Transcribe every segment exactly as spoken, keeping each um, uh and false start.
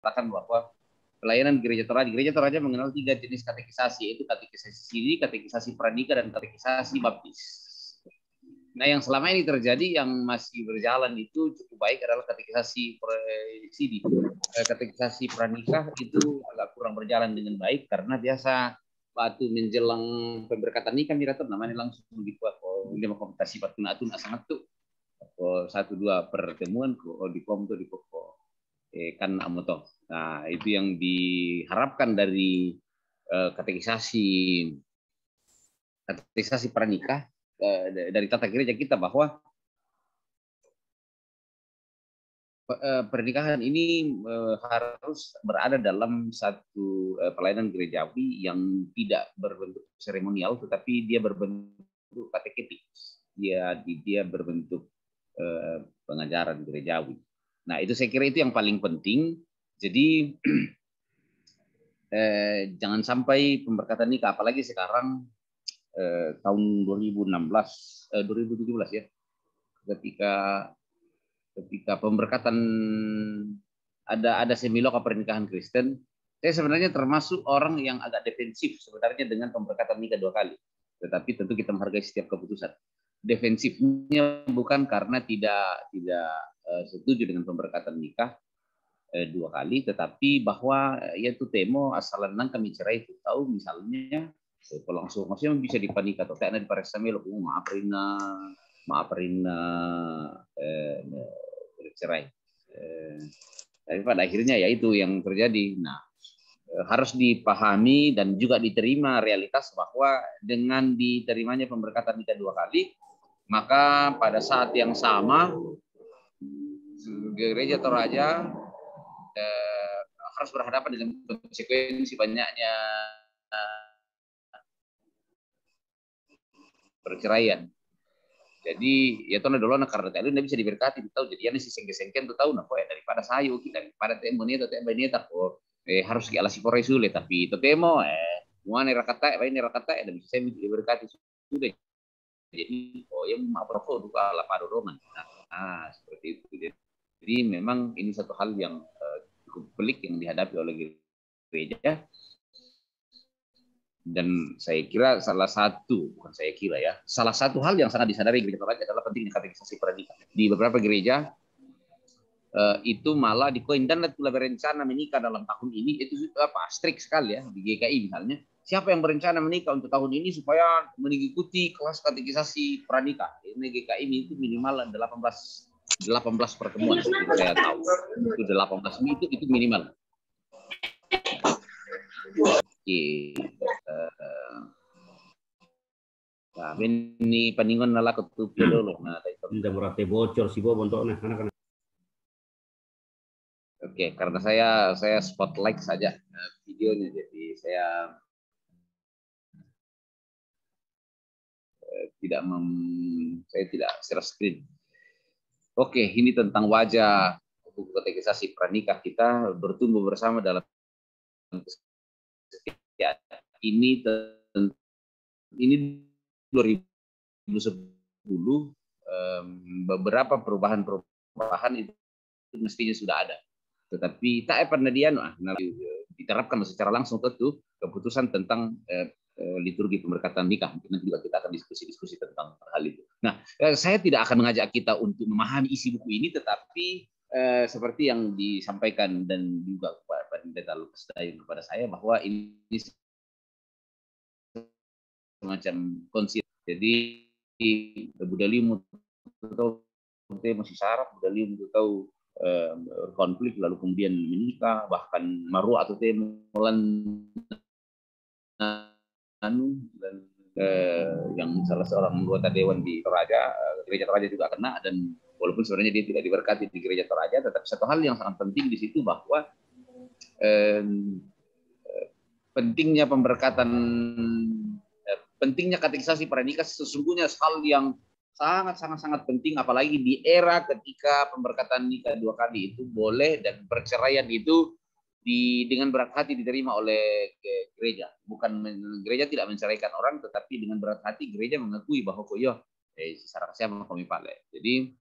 mengatakan bahwa pelayanan Gereja Toraja, Gereja Toraja mengenal tiga jenis katekisasi, yaitu katekisasi siri, katekisasi pranikah, dan katekisasi baptis. Nah, yang selama ini terjadi, yang masih berjalan itu cukup baik adalah katekisasi siri. Eh, katekisasi pranikah itu agak kurang berjalan dengan baik karena biasa waktu menjelang pemberkatan nikah, mira tu namanya langsung di kuah, oh, dia mau kompetisi, waktu nak tu nak sangat tu, oh, satu dua pertemuan ko, oh, di kom tu di koko, eh, kan amo toh. Nah, itu yang diharapkan dari eh, katekisasi katekisasi pranikah, eh, dari tata gereja kita, bahwa eh, pernikahan ini eh, harus berada dalam satu eh, pelayanan gerejawi yang tidak berbentuk seremonial, tetapi dia berbentuk kateketik. Dia di- dia berbentuk eh, pengajaran gerejawi. Nah, itu saya kira itu yang paling penting. Jadi eh, jangan sampai pemberkatan nikah, apalagi sekarang eh, tahun dua ribu enam belas, eh, dua ribu tujuh belas ya, ketika ketika pemberkatan ada ada semiloka pernikahan Kristen, saya sebenarnya termasuk orang yang agak defensif sebenarnya dengan pemberkatan nikah dua kali. Tetapi tentu kita menghargai setiap keputusan. Defensifnya bukan karena tidak tidak eh, setuju dengan pemberkatan nikah eh, dua kali, tetapi bahwa eh, ya tu temo asal nang kami cerai tu tahu, misalnya eh, kalau langsung maksudnya bisa dipanikah atau kayak di paresa melo, oh, maaf Rina, maaf Rina, eh, cerai. Eh, tapi pada akhirnya ya itu yang terjadi. Nah, eh, harus dipahami dan juga diterima realitas bahwa dengan diterimanya pemberkatan nikah dua kali, maka pada saat yang sama Gereja Toraja eh, harus berhadapan dengan konsekuensi banyaknya eh, perceraian. Jadi ya toh dolo na karena telu nda bisa diberkati tu tahu. Jadi ya si sengke-sengken tu tahu, nah kok ya daripada sayu kita, daripada temo neta temo neta ko eh, harus ki alasi korai sule, tapi itu temo eh muane rakata, ini rakata, nda bisa saya diberkati sudah. Jadi oh ya mau apa kok duka ala padorongan. Nah, seperti itu. Jadi memang ini satu hal yang eh, cukup pelik yang dihadapi oleh gereja. Dan saya kira salah satu, bukan saya kira ya, salah satu hal yang sangat disadari gereja Toraja adalah pentingnya katekisasi pranikah. Di beberapa gereja eh, itu malah di koin dan telah berencana menikah dalam tahun ini, itu apa, strict sekali ya di G K I misalnya. Siapa yang berencana menikah untuk tahun ini supaya mengikuti kelas katekisasi pranikah. Ini G K I itu minimal delapan belas delapan belas pertemuan, saya tahu. Itu delapan belas itu itu minimal. Oke. Eh, nah, ini paningon na lako tu dulu. Nah, Inda murate bocor si Bobo untuk nah anak-anak. Oke, karena saya saya spotlight saja eh, videonya, jadi saya eh, tidak mem, saya tidak share screen. Oke, ini tentang wajah buku katekisasi pranikah kita bertumbuh bersama dalam ini ini dua ribu sepuluh beberapa perubahan-perubahan itu mestinya sudah ada. Tetapi tak pernah dia nah, diterapkan secara langsung tentu keputusan tentang eh, eh, liturgi pemberkatan nikah. Mungkin nanti juga kita akan diskusi-diskusi tentang hal itu. Nah, eh, saya tidak akan mengajak kita untuk memahami isi buku ini, tetapi eh, seperti yang disampaikan dan juga Pak Pendeta Lukas Dayun kepada saya bahwa ini semacam konsep. Jadi budalimu tu temo si sara, budalimu tu tau eh, konflik lalu kemudian menikah, bahkan maru atau temo lan anu dan eh, yang salah seorang anggota dewan di Toraja, eh, gereja Toraja juga kena, dan walaupun sebenarnya dia tidak diberkati di gereja Toraja, tetapi satu hal yang sangat penting di situ bahwa eh, pentingnya pemberkatan, eh, pentingnya katekisasi pranikah sesungguhnya hal yang sangat sangat sangat penting, apalagi di era ketika pemberkatan nikah dua kali itu boleh dan perceraian itu di, dengan berat hati diterima oleh gereja. Bukan gereja tidak menceraikan orang, tetapi dengan berat hati gereja mengakui bahwa kok yo eh, sarang siapa kami pale. Jadi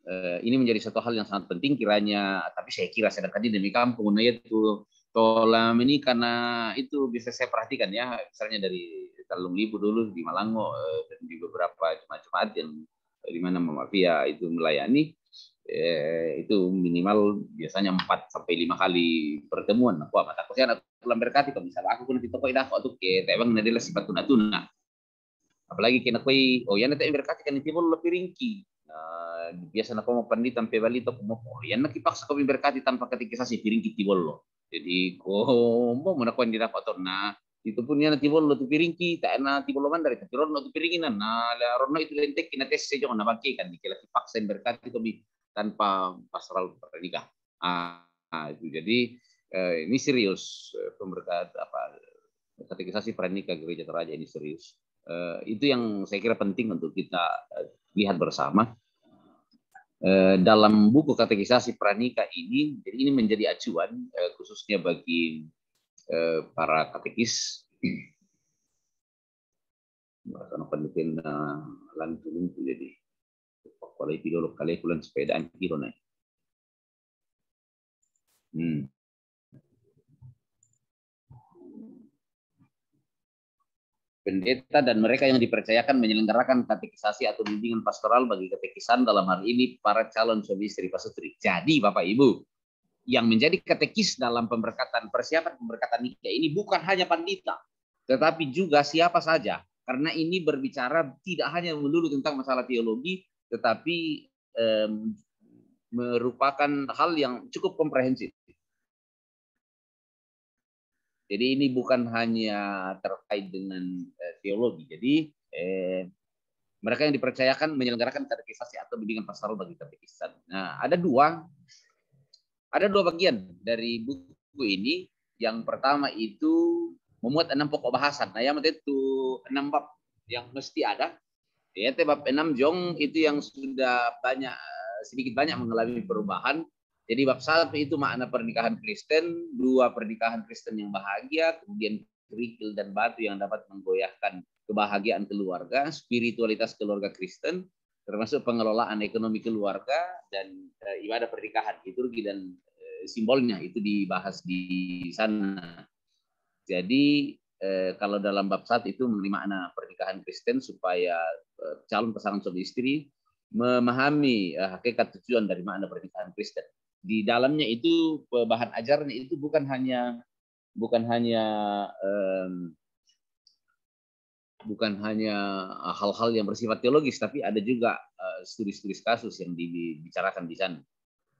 Eh, ini menjadi satu hal yang sangat penting kiranya, tapi saya kira sedangkan di demi kampung, nah, itu tola ini karena itu bisa saya perhatikan ya, misalnya dari Talung Libu dulu di Malango, eh, dan di beberapa jemaat-jemaat yang di mana Mama Pia itu melayani, eh, itu minimal biasanya empat sampai lima kali pertemuan. Nah, wah, mata kau saya anak pulang berkati, kalau misalnya aku kena tito koi dako tu ke tebang na dila sifat tuna-tuna. Apalagi kena koi, oh, yana te berkati kan tibollo piringki. Nah, biasa na kau mau pandita pe balito, kau mau, oh, yana kipaksa kau berkati tanpa katekisasi, piringki tibollo. Jadi, kau mau mana kau yang didapat tu, nah, itu pun yana tibollo tu piringki, tak na tibollo mandari, tapi ronno tu piringki na, na, la ronno itu lentek, kina tes sejong, na bangke kan, dikela kipaksa yang berkati kau bi tanpa pastoral pernikah. Ah, ah, itu. Jadi, eh, ini serius, eh, pemberkat-, apa, katekisasi pranikah Gereja Toraja ini serius. Eh, itu yang saya kira penting untuk kita, eh, lihat bersama. Eh, dalam buku katekisasi pranikah ini, jadi ini menjadi acuan, eh, khususnya bagi, eh, para katekis. Karena penelitian, eh, lantu-luntu jadi. Kalau itu dulu kali kulan sepedaan kilo naik. Hmm. Pendeta dan mereka yang dipercayakan menyelenggarakan katekisasi atau bimbingan pastoral bagi katekisan, dalam hal ini para calon suami istri pasutri. Jadi, Bapak Ibu, yang menjadi katekis dalam pemberkatan, persiapan pemberkatan nikah ini bukan hanya pandita, tetapi juga siapa saja. Karena ini berbicara tidak hanya melulu tentang masalah teologi, tetapi, em, merupakan hal yang cukup komprehensif. Jadi, ini bukan hanya terkait dengan, eh, teologi. Jadi, eh, mereka yang dipercayakan menyelenggarakan katekisasi atau bimbingan pastoral bagi katekisan. Nah, ada dua, ada dua bagian dari buku ini. Yang pertama itu memuat enam pokok bahasan. Nah, yang itu enam bab yang mesti ada. Ya, te bab enam jong itu yang sudah banyak, eh, sedikit banyak mengalami perubahan. Jadi, bab satu itu makna pernikahan Kristen, dua, pernikahan Kristen yang bahagia, kemudian kerikil dan batu yang dapat menggoyahkan kebahagiaan keluarga, spiritualitas keluarga Kristen, termasuk pengelolaan ekonomi keluarga, dan, eh, ibadah pernikahan, liturgi dan, eh, simbolnya itu dibahas di sana. Jadi, eh, kalau dalam bab satu itu mengenai makna pernikahan Kristen supaya, eh, calon pasangan suami istri memahami, eh, hakikat tujuan dari makna pernikahan Kristen. Di dalamnya itu, eh, bahan ajarnya itu bukan hanya, bukan hanya, em, bukan hanya hal-hal yang bersifat teologis, tapi ada juga, eh, studi-studi kasus yang dibicarakan di sana.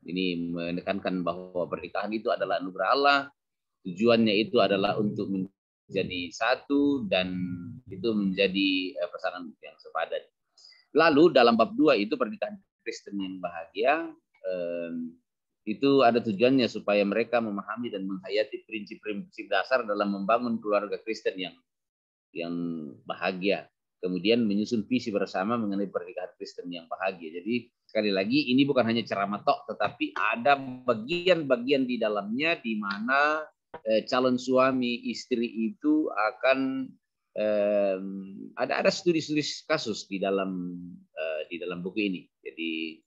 Ini menekankan bahwa pernikahan itu adalah anugerah Allah, tujuannya itu adalah untuk menjadi satu dan itu menjadi, eh, pasangan yang sepadan. Lalu dalam bab dua itu pernikahan Kristen yang bahagia, em, itu ada tujuannya supaya mereka memahami dan menghayati prinsip-prinsip dasar dalam membangun keluarga Kristen yang, yang bahagia. Kemudian menyusun visi bersama mengenai pernikahan Kristen yang bahagia. Jadi sekali lagi ini bukan hanya ceramah tok, tetapi ada bagian-bagian di dalamnya di mana, eh, calon suami istri itu akan, em, ada ada studi-studi kasus di dalam, eh, di dalam buku ini. Jadi,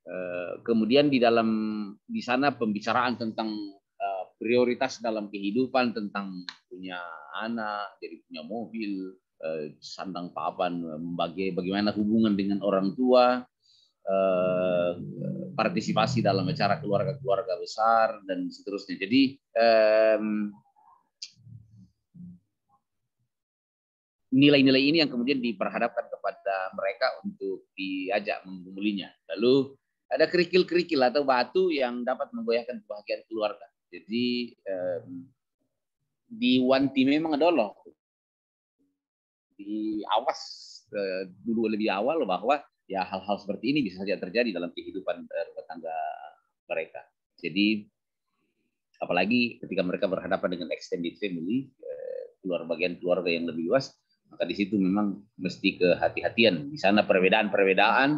eh, kemudian di dalam, di sana pembicaraan tentang, eh, prioritas dalam kehidupan, tentang punya anak, jadi punya mobil, eh, sandang papan, eh, baga-, bagaimana hubungan dengan orang tua, eh, partisipasi dalam acara keluarga-keluarga besar dan seterusnya. Jadi, em, nilai-nilai ini yang kemudian diperhadapkan kepada mereka untuk diajak menggumulinya. Lalu ada kerikil-kerikil atau batu yang dapat menggoyahkan kebahagiaan keluarga. Jadi, em, diwanti memang dolo, diawas, eh, dulu lebih awal bahwa ya hal-hal seperti ini bisa saja terjadi dalam kehidupan, eh, rumah tangga mereka. Jadi apalagi ketika mereka berhadapan dengan extended family, eh, keluar bagian keluarga yang lebih luas, maka di situ memang mesti kehati-hatian. Di sana perbedaan-perbedaan,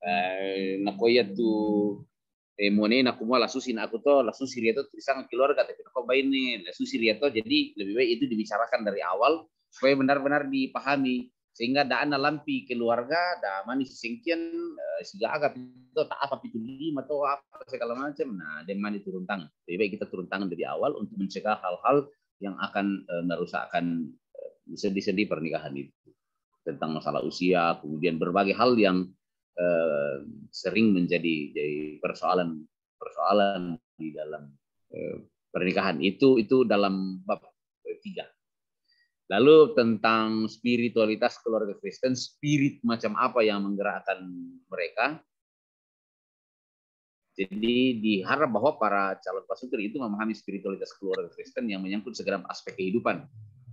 eh, nakoya tu, eh, mone na kumua la susi na aku to, la susi ria to, tulisang keluarga, tapi kok baini la susi ria to. Jadi lebih baik itu dibicarakan dari awal supaya benar-benar dipahami Sehingga da ana lampi keluarga, da mani sengkian, eh, siga aga itu, tak apa, pitu lima atau apa segala macam. Nah, dan mani turun tangan. Lebih baik kita turun tangan dari awal untuk mencegah hal-hal yang akan, eh, merusakkan, eh, sendi-sendi pernikahan itu. Tentang masalah usia, kemudian berbagai hal yang, eh, sering menjadi, jadi persoalan, persoalan di dalam, eh, pernikahan itu, itu dalam bab, eh, tiga. Lalu tentang spiritualitas keluarga Kristen, spirit macam apa yang menggerakkan mereka? Jadi diharap bahwa para calon pasutri itu memahami spiritualitas keluarga Kristen yang menyangkut segenap aspek kehidupan.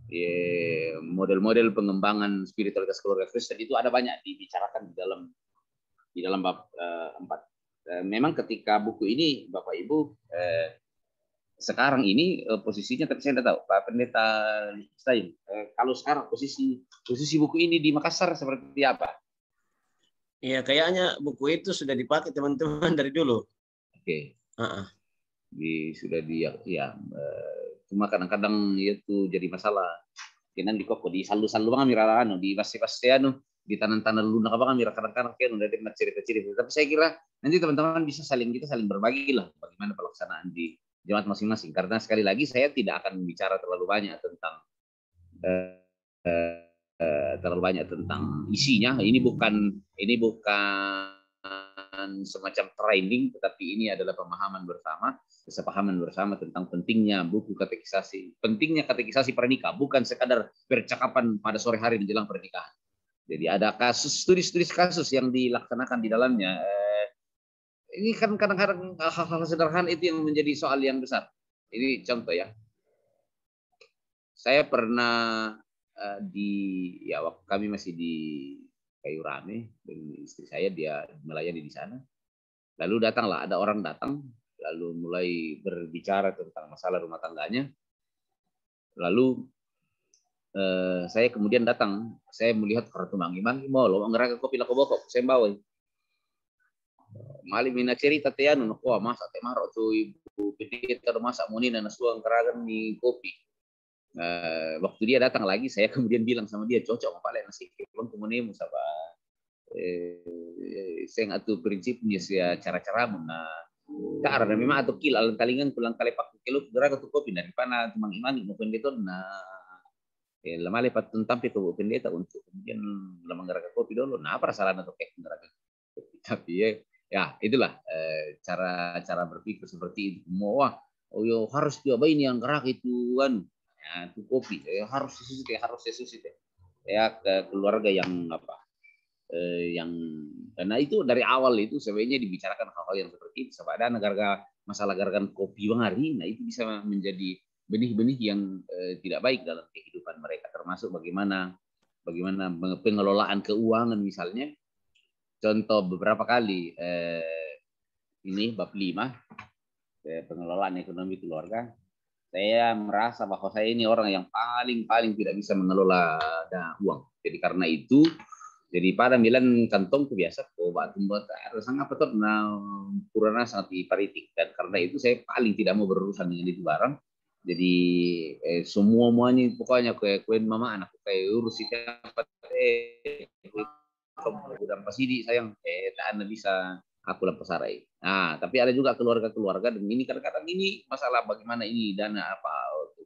Ye, model-model pengembangan spiritualitas keluarga Kristen itu ada banyak dibicarakan di dalam, di dalam bab, eh, empat. Eh, memang ketika buku ini, Bapak Ibu, eh, sekarang ini, eh, posisinya, tapi saya tidak tahu, Pak Pendeta Stein, eh, kalau sekarang posisi, posisi buku ini di Makassar seperti apa? Iya, kayaknya buku itu sudah dipakai teman-teman dari dulu. Oke. Heeh. Di, sudah di, ya, ya, eh, cuma kadang-kadang itu jadi masalah. Kena di koko, di salu-salu bang mira anu, di base-base anu, di tanah-tanah lunak bang mira kadang-kadang kayak udah dengar cerita-cerita. Tapi saya kira nanti teman-teman bisa saling, kita saling berbagi lah bagaimana pelaksanaan di jemaat masing-masing. Karena sekali lagi saya tidak akan bicara terlalu banyak tentang, eh, eh, terlalu banyak tentang isinya. Ini bukan, ini bukan semacam training, tetapi ini adalah pemahaman bersama, kesepahaman bersama tentang pentingnya buku katekisasi, pentingnya katekisasi pernikah, bukan sekadar percakapan pada sore hari menjelang pernikahan. Jadi ada kasus, studi-studi kasus yang dilaksanakan di dalamnya. Eh, ini kan kadang-kadang hal-hal sederhana itu yang menjadi soal yang besar. Ini contoh ya. Saya pernah, eh, di, ya, waktu kami masih di Kayu Rame dengan istri saya, dia melayani di sana. Lalu datanglah, ada orang datang, lalu mulai berbicara tentang masalah rumah tangganya. Lalu, eh, saya kemudian datang, saya melihat kartu mangi-mangi mau lo ngeraga kopi lako bokok, saya bawa. Mali mina cerita te anu, no koa masa te maro tu ibu pendeta do masa moni na suang karagan ni kopi. Eh, waktu dia datang lagi, saya kemudian bilang sama dia, cocok apa le nasi kebang kumonemu saba, eh, seng atu prinsipnya sia cara-caramu na. Karena memang atu kil alang talingan kulang kalepak kelu geraga tu kopi dari pana tu mangi-mangi mau pendeta na. Eh, lamale patun tampi ke pendeta untuk kemudian lamang geraga kopi dulu. Nah, apa salah na tu kayak geraga? Tapi ya, ya itulah, eh, cara, cara berpikir seperti itu. Mau, wah, oh yo, harus juga bayi yang gerak itu kan. Ya, itu kopi, ya, harus sesusi teh, harus sesusi teh. Ya, ke keluarga yang apa, eh, yang, karena itu dari awal itu sebenarnya dibicarakan hal-hal yang seperti itu. Sebab ada negara masalah garagan kopi bang hari, nah itu bisa menjadi benih-benih yang, eh, tidak baik dalam kehidupan mereka, termasuk bagaimana, bagaimana pengelolaan keuangan misalnya. Contoh beberapa kali, eh, ini bab lima, eh, pengelolaan ekonomi keluarga. Saya merasa bahwa saya ini orang yang paling, paling tidak bisa mengelola da-, uang. Jadi karena itu, jadi pada milan kantongku biasa ko batu buat ada sangat apa tuh, nah, kurang sangat iparitik. Dan karena itu saya paling tidak mau berurusan dengan itu barang. Jadi, eh, semua muanya pokoknya kue kuen mama anak kayak urus itu apa, eh, gudang pasidi sayang, eh, tak ada bisa aku lepas sarai. Nah, tapi ada juga keluarga-keluarga, dan ini kadang-kadang ini masalah bagaimana ini dana apa,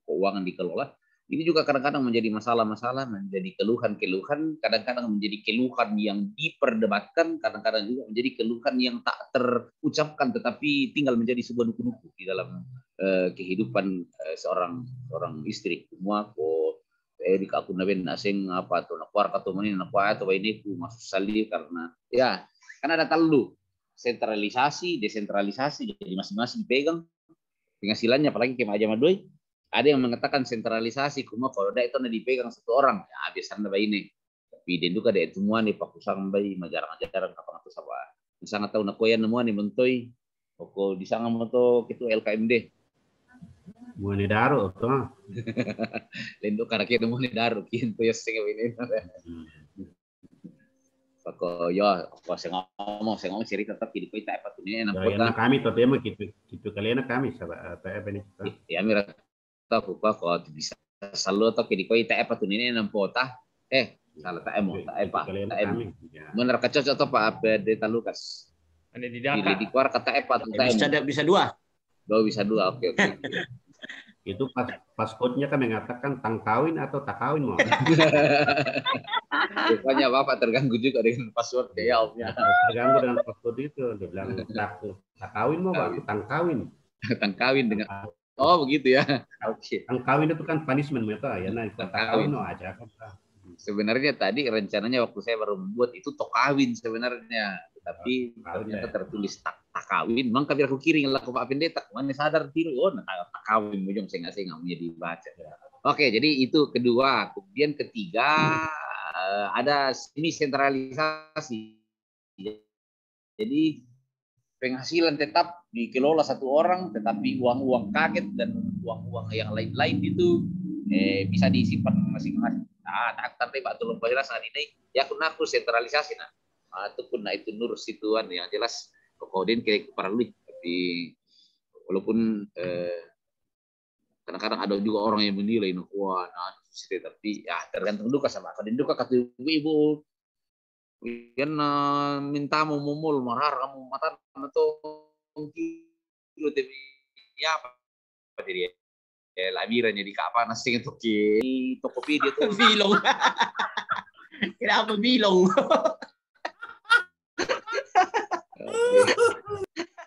keuangan dikelola. Ini juga kadang-kadang menjadi masalah-masalah, menjadi keluhan-keluhan, kadang-kadang menjadi keluhan yang diperdebatkan, kadang-kadang juga menjadi keluhan yang tak terucapkan tetapi tinggal menjadi sebuah nuku-nuku di dalam, eh, kehidupan, eh, seorang, seorang istri. Semua ko, eh, di aku naben asing apa tuh, nak keluar katu mani, nak kuat atau ini ku masuk sali karena ya kan ada telu, sentralisasi, desentralisasi, jadi masing-masing pegang penghasilannya, apalagi kayak aja madoi. Ada yang mengatakan sentralisasi, cuma kalau ada itu dipegang satu orang, ya biasanya baik ini. Tapi dia juga ada itu semua nih pakusang bayi, majarang-jarang kapan itu sama. Misalnya tahu nak koyan semua nih mentoi, oko di sana moto itu L K M D. Muane daru to. Lendo karena kita muane daru, kintu ya sing ini. Pako yo, ko saya ngomong, saya ngomong cerita tapi di kita apa tuh ini enam Ya, kota. Kami to tema kitu, kitu kalian kami saba, apa, apa ini? Ya mira tahu apa kok bisa selalu atau di kota apa tuh ini enam kota. Eh, Salah, tak emo, tak epa, Kalau yang tak emo. kami, ya. Benar kecocok atau apa? Apa dia talukas? Ada di Ini Daka. di keluar kata epa atau tak Bisa emo? ada, bisa dua. Dua bisa dua, oke, oke. Itu pas passcode-nya kan mengatakan tangkawin atau takawin mau. Rupanya Bapak terganggu juga dengan password ya, Om, ya. Terganggu dengan passcode itu. Dia bilang tak takawin mau, Pak, aku tangkawin. Tangkawin dengan, oh, begitu ya. Oke. Tangkawin itu kan punishment mereka ya. Nah, itu Tangkawin. Takawin mau aja kan. Sebenarnya tadi rencananya waktu saya baru membuat itu tokawin sebenarnya, tapi Kawin ternyata ya. Tertulis tak, takawin. Maka biar aku kirim lah ke Pak Pendeta, mana sadar tiru, oh, nah, takawin, bujung sengak-sengak punya dibaca. Oke, jadi itu kedua. Kemudian ketiga, eh, ada semi sentralisasi. Jadi penghasilan tetap dikelola satu orang, tetapi uang-uang kaget dan uang-uang yang lain-lain itu, eh, bisa disimpan masing-masing. Ah, tak tanpa Pak tolong penjelasan ini, ya aku naku sentralisasi nah. Ah, itu pun nah itu nurus itu kan, yang jelas kok den kayak paralui, tapi walaupun, eh, kadang-kadang ada juga orang yang menilai, nah, wah, nah, tapi ya tergantung juga sama kau duka kata ibu-ibu. Yan na minta mo momol, marar kamu matan na to, kilo te mi apa jadi, eh, labiran jadi kapa na sing toki Tokopedia to. Bilong. Kenapa bilong?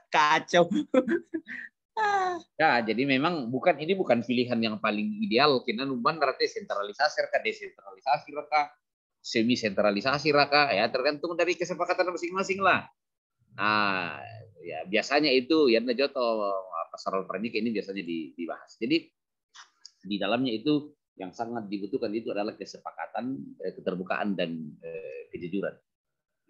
Kacau. Ya, jadi memang bukan, ini bukan pilihan yang paling ideal. Kita nuban berarti sentralisasi raka, desentralisasi raka, semi sentralisasi raka, ya tergantung dari kesepakatan masing-masing lah. Nah, ya biasanya itu ya na joto pastoral pranikah ini biasanya di, dibahas. Jadi di dalamnya itu yang sangat dibutuhkan itu adalah kesepakatan, eh, keterbukaan dan, eh, kejujuran.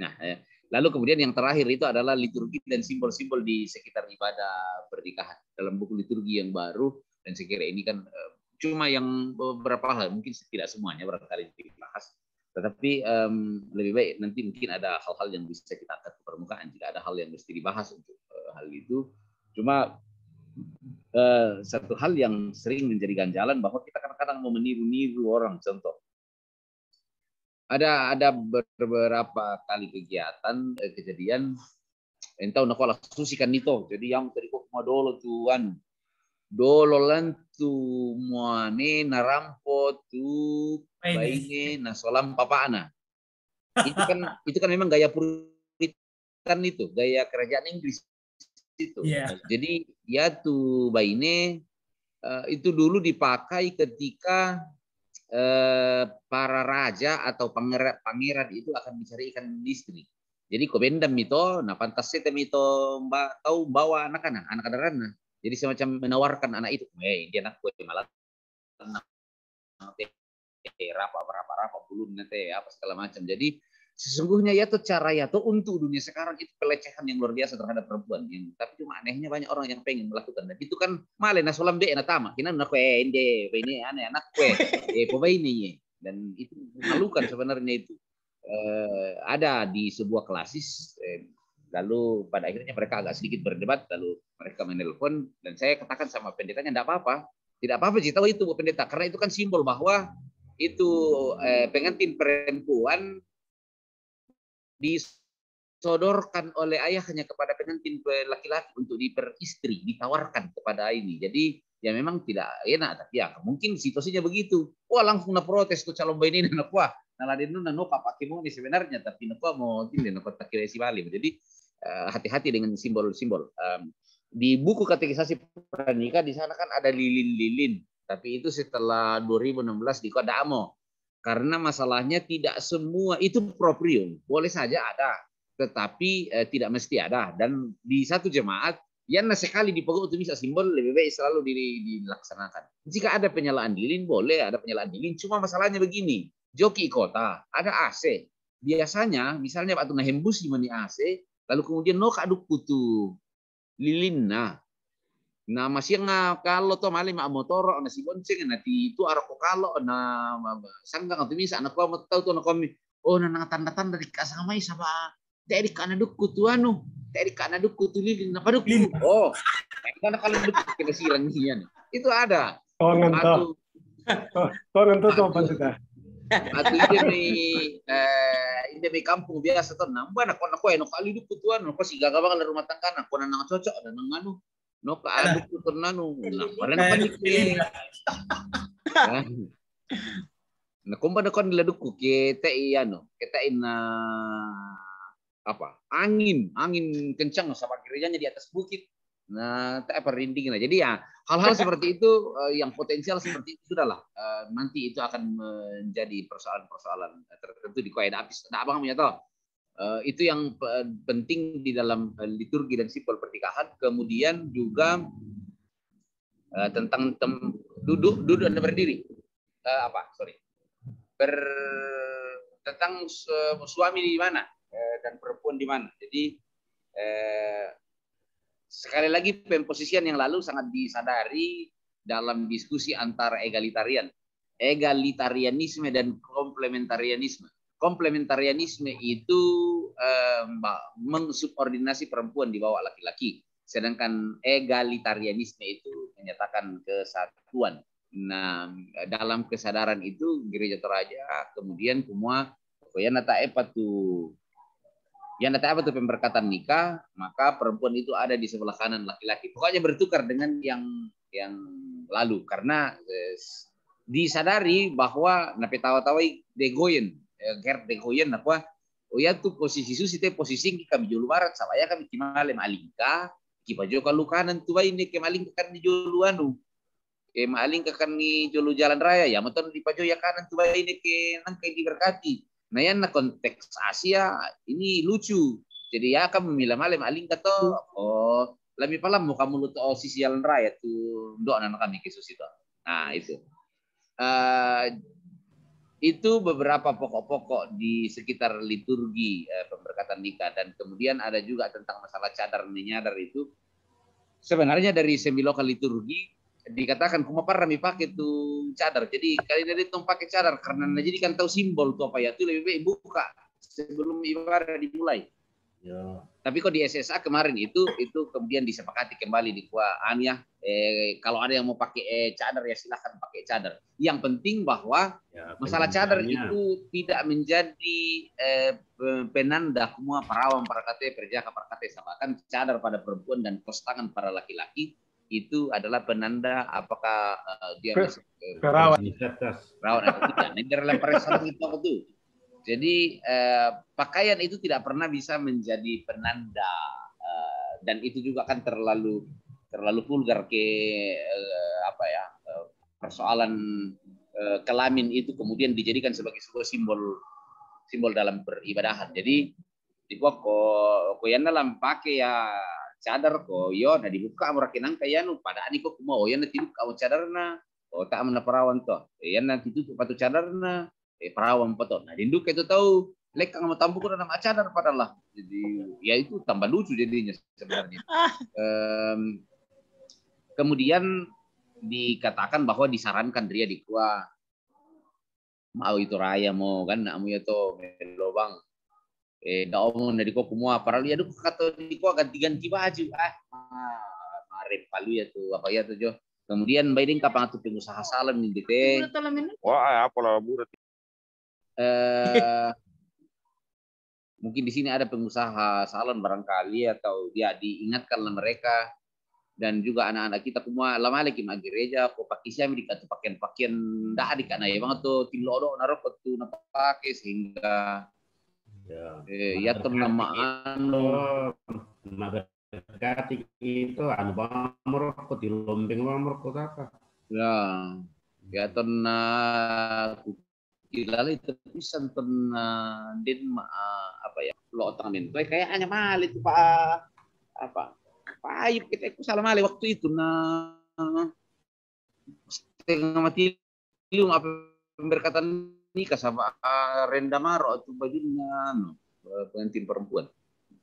Nah, eh, lalu kemudian yang terakhir itu adalah liturgi dan simbol-simbol di sekitar ibadah pernikahan. Dalam buku liturgi yang baru, dan saya kira ini kan, eh, cuma yang beberapa hal, mungkin tidak semuanya barangkali dibahas, tetapi, em, lebih baik nanti mungkin ada hal-hal yang bisa kita angkat ke permukaan jika ada hal yang mesti dibahas untuk, eh, hal itu. Cuma, eh, satu hal yang sering menjadi ganjalan bahwa kita kadang-kadang mau meniru-niru orang. Contoh, ada ada beberapa kali kegiatan, eh, kejadian, entah na kola susi kan nito. Jadi yang tadi kok mau dolo tuan, dolo lan tu muane na rampo tu baine na solam papana. Itu kan, itu kan memang gaya Puritan itu, gaya kerajaan Inggris itu. Iya. Jadi ya tu baine, eh, itu dulu dipakai ketika, eh, para raja atau pangeran, pangeran itu akan mencari ikan istri. Jadi ko bendam itu, nah pantas sete itu, mbak, tahu bawa anak-anak, anak adaran nah. Jadi semacam menawarkan anak itu, eh, dia anak gue malah, eh, rapa, rapa, rapa, bulun nete, apa segala macam. Jadi sesungguhnya ya tuh cara ya tuh untuk dunia sekarang itu pelecehan yang luar biasa terhadap perempuan. Yang, tapi cuma anehnya banyak orang yang pengen melakukan. Dan itu kan malah na solam be na tama. Kina na kue ende, ini aneh anak kue, eh, poba ini ye. Dan itu memalukan sebenarnya itu. Eh, ada di sebuah klasis, eh, lalu pada akhirnya mereka agak sedikit berdebat, lalu mereka menelpon dan saya katakan sama pendetanya, tidak apa-apa, tidak apa-apa, kita tahu itu, Bu Pendeta, karena itu kan simbol bahwa itu, eh, pengantin perempuan disodorkan oleh ayahnya kepada pengantin laki-laki untuk diperistri, ditawarkan kepada ini. Jadi ya memang tidak enak, tapi ya mungkin situasinya begitu. Wah, langsung na protes tuh calon bini ini, anak wah, nah laden nu nano papa kimo ini sebenarnya, tapi nak mau gini nak tak kira si bali. Jadi, eh, hati-hati dengan simbol-simbol. Em, di buku katekisasi pranikah di sana kan ada lilin-lilin, tapi itu setelah dua ribu enam belas di Kodamo. Karena masalahnya tidak semua itu proprium, boleh saja ada, tetapi, eh, tidak mesti ada. Dan di satu jemaat, yang sekali dipegang itu bisa simbol lebih baik selalu di, dilaksanakan. Jika ada penyalaan lilin, boleh ada penyalaan lilin. Cuma masalahnya begini, joki kota ada A C. Biasanya misalnya waktu ngehembusi mani A C, lalu kemudian no kaduk kutu lilin nah. Nah, masih nga kalau to mali ma motor na si bonceng na ti itu arah ko kalau na sanggang tu misa na ko mau tahu tu na komi. Oh, na tanda-tanda di kasang mai sama. Tadi kana dukku tu anu, tadi kana dukku tu lilin apa dukku? Oh, karena kalau dukku kita sirang nian. Itu ada. Tongan to. Tongan to to Pak Pendeta. Atu inde mi, eh, inde mi kampung biasa to, nambah na ko, na ko, eh, no kali duku tuan, no ko si gaga bang la rumah tangga, na ko na nang cocok, na nang anu, no ka anu tu nanu, na pada na panik ni. Nah, kumpa na ko ni la duku, kita i anu, kita i na apa, angin, angin kencang sama gerejanya di atas bukit. Nah, tak apa rinding. Nah, jadi ya hal-hal seperti itu, eh, yang potensial seperti itu sudahlah. Eh, nanti itu akan menjadi persoalan-persoalan, eh, tertentu di kuai dapis. Nah, abang punya toh. Eh, itu yang pe- penting di dalam, eh, liturgi dan simbol pernikahan. Kemudian juga, eh, tentang tem- duduk, duduk dan berdiri. Eh, apa? Sorry. Ber- tentang su- suami di mana, eh, dan perempuan di mana. Jadi, eh, sekali lagi, pemposisian yang lalu sangat disadari dalam diskusi antara egalitarian, egalitarianisme dan komplementarianisme. Komplementarianisme itu, eh, mba- mengsubordinasi perempuan di bawah laki-laki, sedangkan egalitarianisme itu menyatakan kesatuan. Nah, dalam kesadaran itu Gereja Toraja kemudian semua, pokoknya nata epa tu, yang nata apa tu pemberkatan nikah, maka perempuan itu ada di sebelah kanan laki-laki. Pokoknya bertukar dengan yang yang lalu, karena, eh, disadari bahwa nape tawa-tawa i Degoyen, eh, Gerd Degoyen, apa, oh ya tu posisi susi te posisi kami jolu barat, sabaya kami kimale malingka, kipajo kalu kanan tu baine ke malingka kan ni jolu anu. Ke malingka kan ni jolu jalan raya, ya motor dipajo ya kanan tu baine ke nang ke diberkati. Nah, yang na konteks Asia ini lucu. Jadi ya kamu mila male malingka to, oh, lami palam mo kamu lu to, oh, sisi jalan raya tu, doa na kami ke susi to. Nah, itu. Eh, itu beberapa pokok-pokok di sekitar liturgi, eh, pemberkatan nikah. Dan kemudian ada juga tentang masalah cadar menyadar itu. Sebenarnya dari semi lokal liturgi dikatakan kuma parra mi pake tu cadar. Jadi kali ini tong pake cadar karena na jadikan tau simbol tu apa ya, tu lebih baik buka sebelum ibadah dimulai. Ya. Tapi kok di S S A kemarin itu, itu kemudian disepakati kembali di kua anu ya, eh, kalau ada yang mau pakai, eh, cadar ya silahkan pakai cadar. Yang penting bahwa masalah cadar itu tidak menjadi, eh, pe- penanda semua perawan parakate, perjaka parakate, sama kan cadar pada perempuan dan kos tangan pada laki-laki itu adalah penanda apakah, eh, dia masih, eh, perawan. Perawan atau tidak. Nah, dalam perasaan itu apa tuh? Jadi, eh, pakaian itu tidak pernah bisa menjadi penanda, eh, dan itu juga kan terlalu terlalu vulgar ke, eh, apa ya, eh, persoalan, eh, kelamin itu kemudian dijadikan sebagai sebuah simbol simbol dalam peribadahan. Jadi di ko ko ko yang dalam pakai ya cadar ko yo, nah dibuka murah kenang kayak anu, padahal ni ko kuma oh yang nanti buka mau cadarna, oh tak mana perawan toh, yang nanti tutup patu cadarna, eh, perawan pato. Nah, dinduk itu tahu lekang sama tambu ko nama cadar padahal. Jadi ya itu tambah lucu jadinya sebenarnya. Em, kemudian dikatakan bahwa disarankan dia di kua mau itu raya mau kan, nak mau ya to melobang. Eh, da omong dari ko kumua, padahal ya duk kata di ko ganti-ganti baju. Ah, ah, mare palu ya tu, apa ya tu jo. Kemudian baiding kapang tu pengusaha salon ni dite. Wah, apa lah burat. Eh, mungkin di sini ada pengusaha salon barangkali atau dia diingatkanlah mereka dan juga anak-anak kita semua lama lagi ma gereja ko pakai siami di katu pakaian-pakaian dah di kana ya bang tu tilodo narok tu na pakai sehingga ya, eh, ya tu nama anu. Maberkati itu anu bang merokok di lombeng bang merokok apa? Ya, ya tu na kilala itu pisan ten, eh, den ma, eh, apa ya, lotang den. Kayak hanya mali itu Pak, apa, Pak Ayub kita itu salah mali waktu itu, nah, setengah mati lu apa berkatan nikah sama, eh, Renda Maro itu bajunya, anu, eh, pengantin perempuan.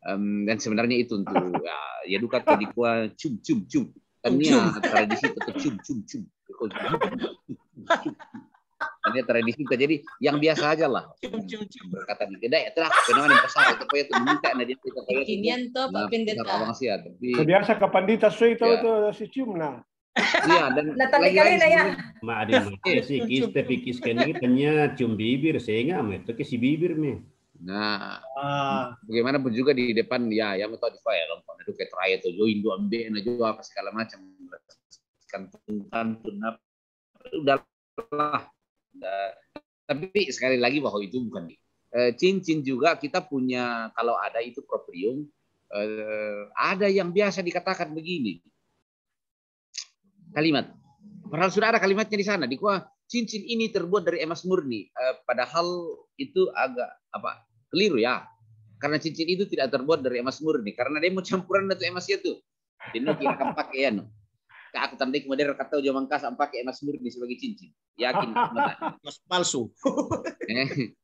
Em, dan sebenarnya itu untuk ya, ya duka tadi gua cum cum cum. Kan ini ya, tradisi tetap cum cum cum. Ini tradisi kita jadi yang biasa aja lah. Berkata tidak ya telah kenapa yang pasal itu apa ya tuh minta nah dia kita kayak kinian tuh Pak Pendeta. Abang sih ya, tapi biasa kapan dita sui tahu tuh si cium nah. Iya, dan Nathan lagi-lagi Kalena, ya. Ma ada yang mati sih, kis, tapi kis kan ini tanya cium bibir, saya nggak mau itu ke si bibir mi. Nah, ah. Bagaimanapun juga di depan ya, yang mau tahu di file, kalau itu kayak terakhir tuh, join dua ambil, nah juga apa segala macam, kan tentang tuh, udahlah. Tapi sekali lagi bahwa itu bukan, eh, cincin juga kita punya, kalau ada itu proprium, eh, ada yang biasa dikatakan begini. Kalimat. Padahal sudah ada kalimatnya di sana. Dikua cincin ini terbuat dari emas murni. Eh, padahal itu agak apa, keliru ya. Karena cincin itu tidak terbuat dari emas murni. Karena dia mau campuran itu emas itu. Jadi no kira akan pakai ya no. Kak, aku tandai modern kata jomang kasar pakai emas murni sebagai cincin. Yakin? Emas palsu. Eh.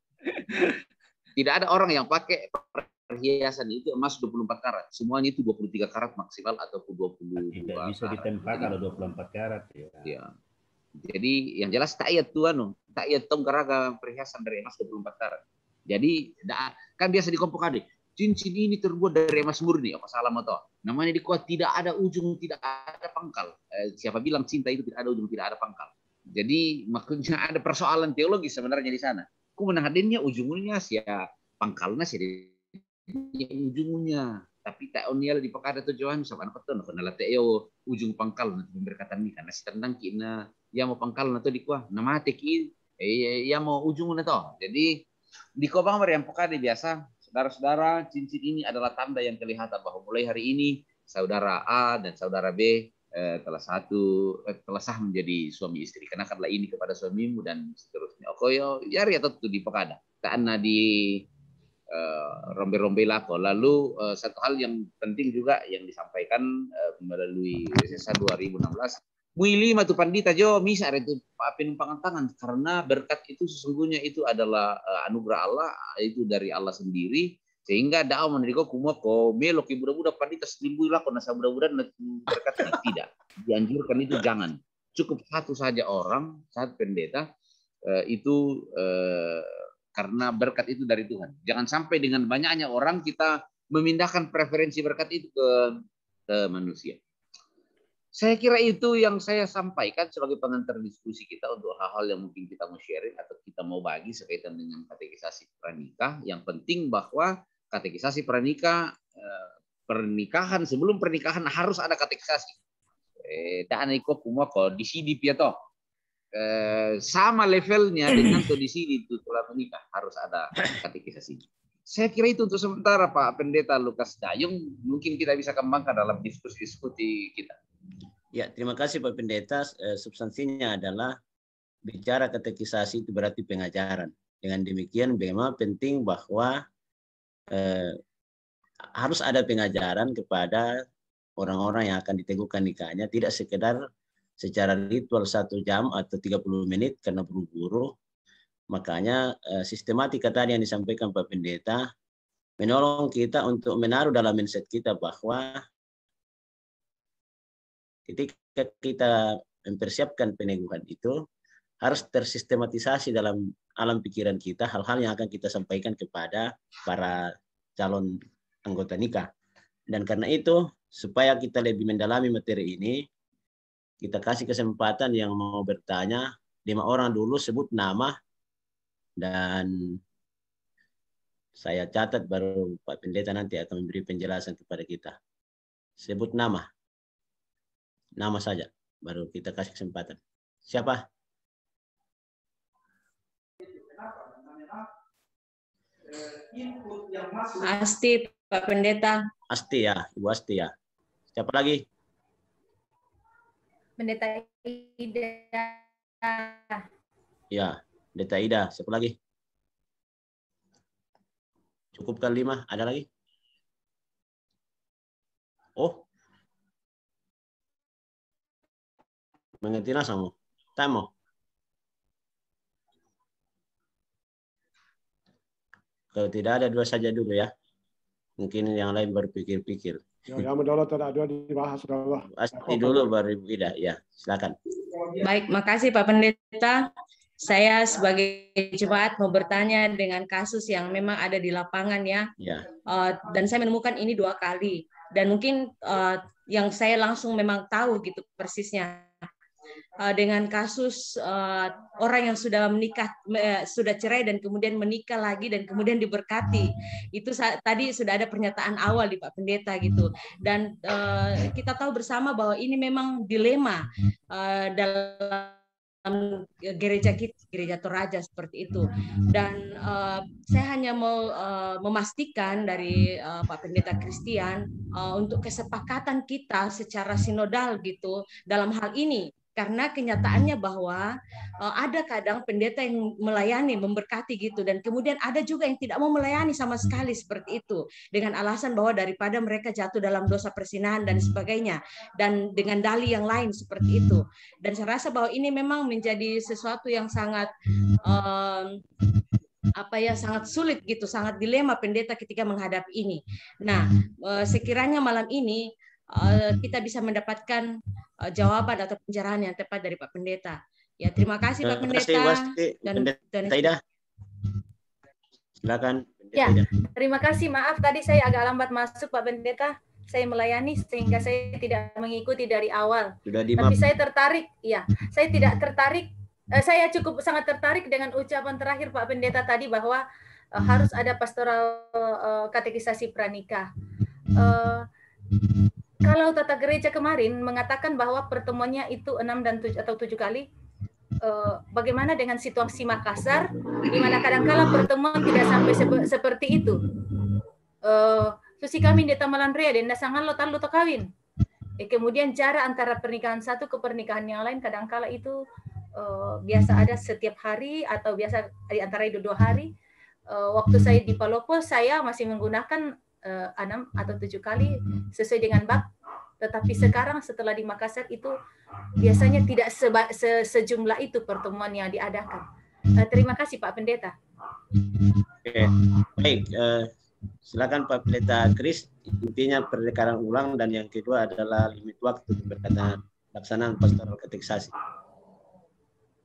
Tidak ada orang yang pakai perhiasan itu emas dua puluh empat karat. Semuanya itu dua puluh tiga karat maksimal ataupun dua puluh dua karat. Tidak bisa ditempa kalau dua puluh empat karat ya. Ya. Jadi yang jelas tak iya tuh anu, tak iya tong garaga perhiasan dari emas dua puluh empat karat. Jadi kan biasa di kompok ada, cincin ini terbuat dari emas murni, apa salah mau tahu? Namanya di kuat tidak ada ujung, tidak ada pangkal. Eh, siapa bilang cinta itu tidak ada ujung, tidak ada pangkal? Jadi maksudnya ada persoalan teologis sebenarnya di sana. Ku menang hadirnya ujungnya sia pangkalnya sia ujungnya. Tapi tak onial di pakada tuh Johan sama anak tuh nak late yo ujung pangkal nanti pemberkatan ini karena si tendang kina ya mau pangkal nanti di kuah nama teki eh, ya mau ujungnya toh. Jadi di kobang yang pakada biasa, saudara-saudara, cincin ini adalah tanda yang kelihatan bahwa mulai hari ini saudara A dan saudara B eh, telah satu eh, telah sah menjadi suami istri. Kenakanlah ini kepada suamimu dan seterusnya. Oke, yo, yari atau tuh di pakada. Karena di eh, rombe-rombe lako. Lalu eh, satu hal yang penting juga yang disampaikan eh, melalui S S A dua ribu enam belas, mui lima tu pandita jo misa ada itu penumpangan tangan karena berkat itu sesungguhnya itu adalah uh, anugerah Allah, itu dari Allah sendiri, sehingga dao mendigo kumoko melo ki budak-budak pandita selimbui lako nasa budak-budak berkat tidak dianjurkan itu, jangan. Cukup satu saja orang, satu pendeta uh, itu uh, karena berkat itu dari Tuhan. Jangan sampai dengan banyaknya orang kita memindahkan preferensi berkat itu ke ke manusia. Saya kira itu yang saya sampaikan sebagai pengantar diskusi kita untuk hal-hal yang mungkin kita mau sharing atau kita mau bagi sekaitan dengan katekisasi pranikah. Yang penting bahwa katekisasi pranikah eh, pernikahan, sebelum pernikahan harus ada katekisasi. Eh, dan iko kumoko di sini pia toh. Eh, sama levelnya dengan kondisi di itu telah menikah harus ada katekisasi. Saya kira itu untuk sementara Pak Pendeta Lukas Dayung, mungkin kita bisa kembangkan dalam diskusi-diskusi kita. Ya, terima kasih Pak Pendeta. Eh, substansinya adalah bicara katekisasi itu berarti pengajaran. Dengan demikian memang penting bahwa eh, harus ada pengajaran kepada orang-orang yang akan diteguhkan nikahnya, tidak sekedar secara ritual satu jam atau tiga puluh menit karena buru-buru. Makanya eh, sistematika tadi yang disampaikan Pak Pendeta menolong kita untuk menaruh dalam mindset kita bahwa ketika kita mempersiapkan peneguhan itu harus tersistematisasi dalam alam pikiran kita hal-hal yang akan kita sampaikan kepada para calon anggota nikah. Dan karena itu supaya kita lebih mendalami materi ini, kita kasih kesempatan yang mau bertanya, lima orang dulu sebut nama dan saya catat baru Pak Pendeta nanti akan memberi penjelasan kepada kita. Sebut nama. Nama saja, baru kita kasih kesempatan. Siapa? Asti, Pak Pendeta. Asti ya, Ibu Asti ya. Siapa lagi? Pendeta Ida. Ya, Pendeta Ida. Siapa lagi? Cukupkan lima. Ada lagi? Oh. Mengerti sama? Tamo. Kalau tidak ada, dua saja dulu ya. Mungkin yang lain berpikir-pikir. Ya, yang mendalam tidak ada dibahas, Allah. Asti dulu baru Ibu Ida. Ya, silakan. Baik, makasih Pak Pendeta. Saya sebagai jemaat mau bertanya dengan kasus yang memang ada di lapangan ya. Ya. Uh, dan saya menemukan ini dua kali. Dan mungkin uh, yang saya langsung memang tahu gitu persisnya uh, dengan kasus uh, orang yang sudah menikah, uh, sudah cerai dan kemudian menikah lagi dan kemudian diberkati. Itu tadi sudah ada pernyataan awal di Pak Pendeta gitu. Dan uh, kita tahu bersama bahwa ini memang dilema uh, dalam gereja kita, gereja Toraja seperti itu. Dan uh, saya hanya mau uh, memastikan dari uh, Pak Pendeta Christian uh, untuk kesepakatan kita secara sinodal gitu dalam hal ini, karena kenyataannya bahwa uh, ada kadang pendeta yang melayani, memberkati gitu, dan kemudian ada juga yang tidak mau melayani sama sekali seperti itu dengan alasan bahwa daripada mereka jatuh dalam dosa perzinahan dan sebagainya, dan dengan dalil yang lain seperti itu. Dan saya rasa bahwa ini memang menjadi sesuatu yang sangat um, apa ya, sangat sulit gitu, sangat dilema pendeta ketika menghadapi ini. Nah, uh, sekiranya malam ini uh, kita bisa mendapatkan uh, jawaban atau pencerahan yang tepat dari Pak Pendeta. Ya, terima kasih Pak Pendeta. Terima kasih, Wasti, dan Pendeta Ida. Silakan. Ya, terima kasih. Maaf tadi saya agak lambat masuk, Pak Pendeta. Saya melayani sehingga saya tidak mengikuti dari awal. Sudah di Tapi saya tertarik, ya. Saya tidak tertarik. Eh, saya cukup sangat tertarik dengan ucapan terakhir Pak Pendeta tadi bahwa eh, harus ada pastoral eh, katekisasi pranikah. Eh, kalau tata gereja kemarin mengatakan bahwa pertemuannya itu enam dan tujuh atau tujuh kali, eh, bagaimana dengan situasi Makassar, di mana kadangkala pertemuan tidak sampai seperti itu. Eh, susi kami di Tamalan Rea, dan sangat lo talu kawin. Eh, kemudian jarak antara pernikahan satu ke pernikahan yang lain kadangkala itu eh, biasa ada setiap hari atau biasa di antara itu dua hari. Eh, waktu saya di Palopo, saya masih menggunakan eh, enam atau tujuh kali sesuai dengan bab. Tetapi sekarang setelah di Makassar itu biasanya tidak seba, se, sejumlah itu pertemuan yang diadakan. Eh, terima kasih Pak Pendeta. Oke, baik. Eh, silakan Pak Pendeta Chris. Intinya perlengkapan ulang dan yang kedua adalah limit waktu berkaitan pelaksanaan pastoral katekisasi.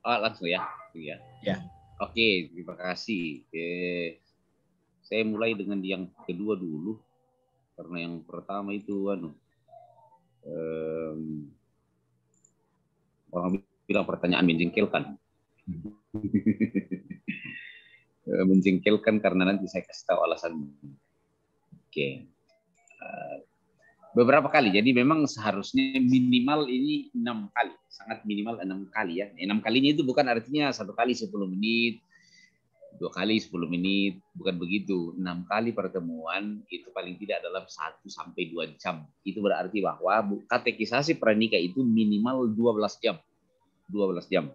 Oh, langsung ya. Ya. Ya. Oke, terima kasih. Oke. Saya mulai dengan yang kedua dulu. Karena yang pertama itu anu, um, orang bilang pertanyaan menjengkelkan. Menjengkelkan karena nanti saya kasih tahu alasannya. Oke. Uh, beberapa kali. Jadi memang seharusnya minimal ini enam kali, sangat minimal enam kali ya. Enam kalinya itu bukan artinya satu kali sepuluh menit, dua kali sepuluh menit, bukan begitu. Enam kali pertemuan itu paling tidak dalam satu sampai dua jam. Itu berarti bahwa katekisasi pranikah itu minimal dua belas jam. Dua belas jam.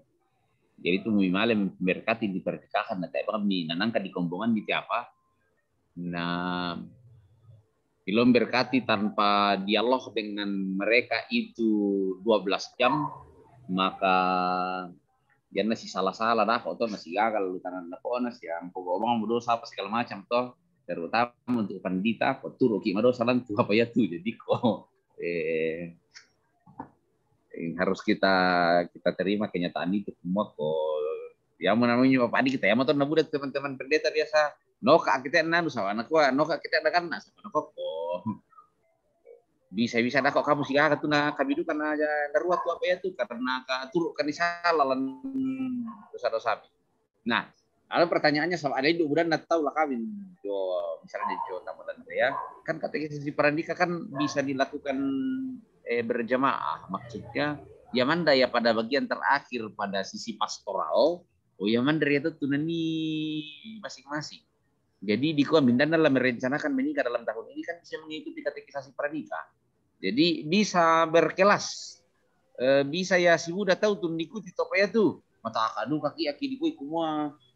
Jadi itu minimal yang berkati di pernikahan, nah, tapi nanangka di kombongan di apa? Nah, ilong berkati tanpa dialog dengan mereka itu dua belas jam, maka dia nasi salah-salah dah, kok toh nasi gagal lu tanah lepona siang, pokok bang dosa apa segala macam toh, terutama untuk pandita, kok turu ki dosa lan tu apa ya tu, jadi kok eh, harus kita kita terima kenyataan itu semua kok. Ya mau namanya apa kita ya mau toh nabuda teman-teman pendeta biasa noka kita nanu sama anak gua noka kita ada kan nah sama anak kok bisa-bisa dah kok kamu sigaga tu na kami duka na aja naruat tu apa ya tu karena ka turuk kan salah lan dosa-dosa. Nah, ada pertanyaannya sama ada itu bulan na tahu lah kawin jo misalnya jo tamu dan ya kan katekisasi pranikah kan bisa dilakukan eh, berjamaah, maksudnya ya manda ya pada bagian terakhir pada sisi pastoral, oh ya manda ya tu nani masing-masing. Jadi di kua minda dalam merencanakan menikah dalam tahun ini kan bisa mengikuti katekisasi pranikah. Jadi bisa berkelas, eh, bisa ya si muda tahu tu mengikuti topa ya tu. Mata akadu kaki aki di kua kumua.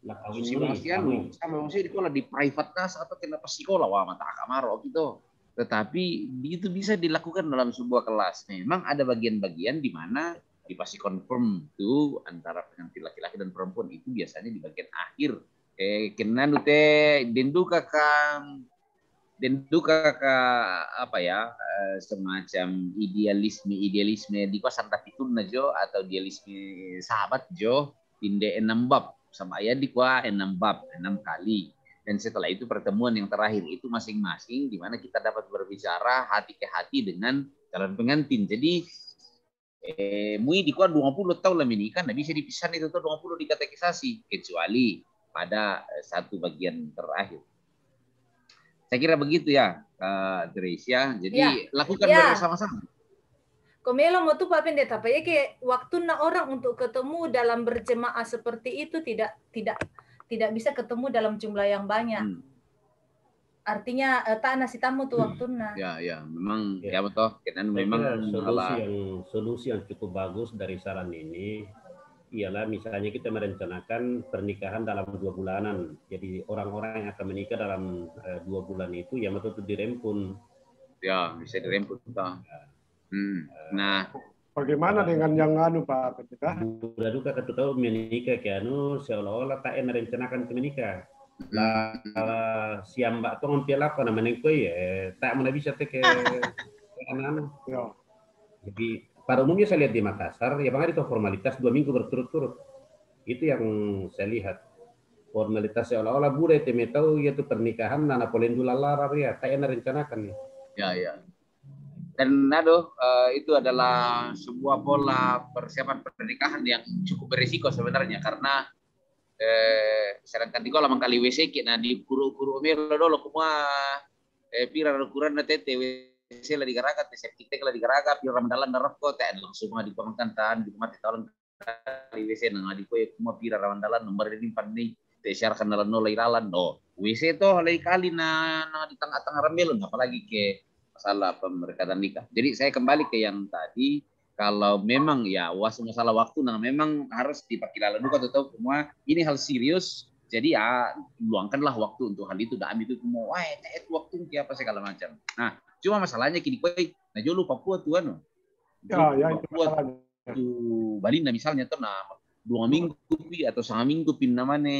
Lah kawin si Bastian sama maksudnya di kua di private kas atau kenapa sekolah wah mata akamaro gitu. Tetapi itu bisa dilakukan dalam sebuah kelas. Memang ada bagian-bagian di mana dipasti confirm tu antara pengantin laki-laki dan perempuan itu biasanya di bagian akhir. Eh, kenanu te denduka ka denduka ka apa ya eh, semacam idealisme idealisme di kua sanda pitunna jo atau idealisme sahabat jo inde enam bab sama ya di kua enam bab enam kali Dan setelah itu pertemuan yang terakhir itu masing-masing di mana kita dapat berbicara hati ke hati dengan calon pengantin. Jadi eh, mui di kua dua puluh tahun lah menikah, ndak bisa dipisah itu tuh dua puluh di katekisasi kecuali pada eh, satu bagian terakhir. Saya kira begitu ya, Kak Grace ya. Jadi ya, lakukan ya, bersama-sama. Komelo mau tuh Pak Pendeta, Pak ya, ke waktunna orang untuk ketemu dalam berjemaah seperti itu tidak tidak tidak bisa ketemu dalam jumlah yang banyak. Hmm. Artinya eh, tak nasi tamu tuh waktunna. Ya, ya, memang ya, ya betul. Karena memang solusi yang solusi yang cukup bagus dari saran ini ialah misalnya kita merencanakan pernikahan dalam dua bulanan. Jadi orang-orang yang akan menikah dalam uh, dua bulan itu ya betul dirempun. Ya, bisa dirempun. Ya. Hmm. Nah, bagaimana dengan yang anu Pak Pendeta? Udah juga kata tahu menikah ke anu seolah-olah tak enak rencanakan ke menikah. Lah siambak tuh ngambil apa namanya koi ya tak mana bisa teke anak-anak. Ya. Jadi pada umumnya saya lihat di Makassar ya bang ada formalitas dua minggu berturut-turut. Itu yang saya lihat. Formalitas seolah-olah budaya teme tahu ya tuh pernikahan nana polendula larar ya tak enak rencanakan nih. Ya ya. Dan aduh, eh, itu adalah sebuah pola persiapan pernikahan yang cukup berisiko sebenarnya karena eh, sedangkan di kolam kali W C ki nah di kuru-kuru melo dolo kuma eh, pira ukuran na tete W C lah digaraga, te septic tank lah digaraga, pira mandalan na rokko, te langsung mah dipangkan tahan di mati tahun kali W C na di kue kuma pira rawan dalan nomor ini pan ni te siarkan dalan nola iralan no W C to halai kali na na di tengah-tengah rambelun apalagi ke masalah pemberkatan nikah. Jadi saya kembali ke yang tadi kalau memang ya was masalah waktu nah memang harus diperkilala dulu atau tahu semua ini hal serius jadi ya luangkanlah waktu untuk hal itu dan itu semua wah itu waktu apa segala macam. Nah cuma masalahnya kini kue nah jolo Papua tuan no. Ya, ya, itu Papua tu Balinda misalnya tuh nah dua minggu pi atau setengah minggu pinna mane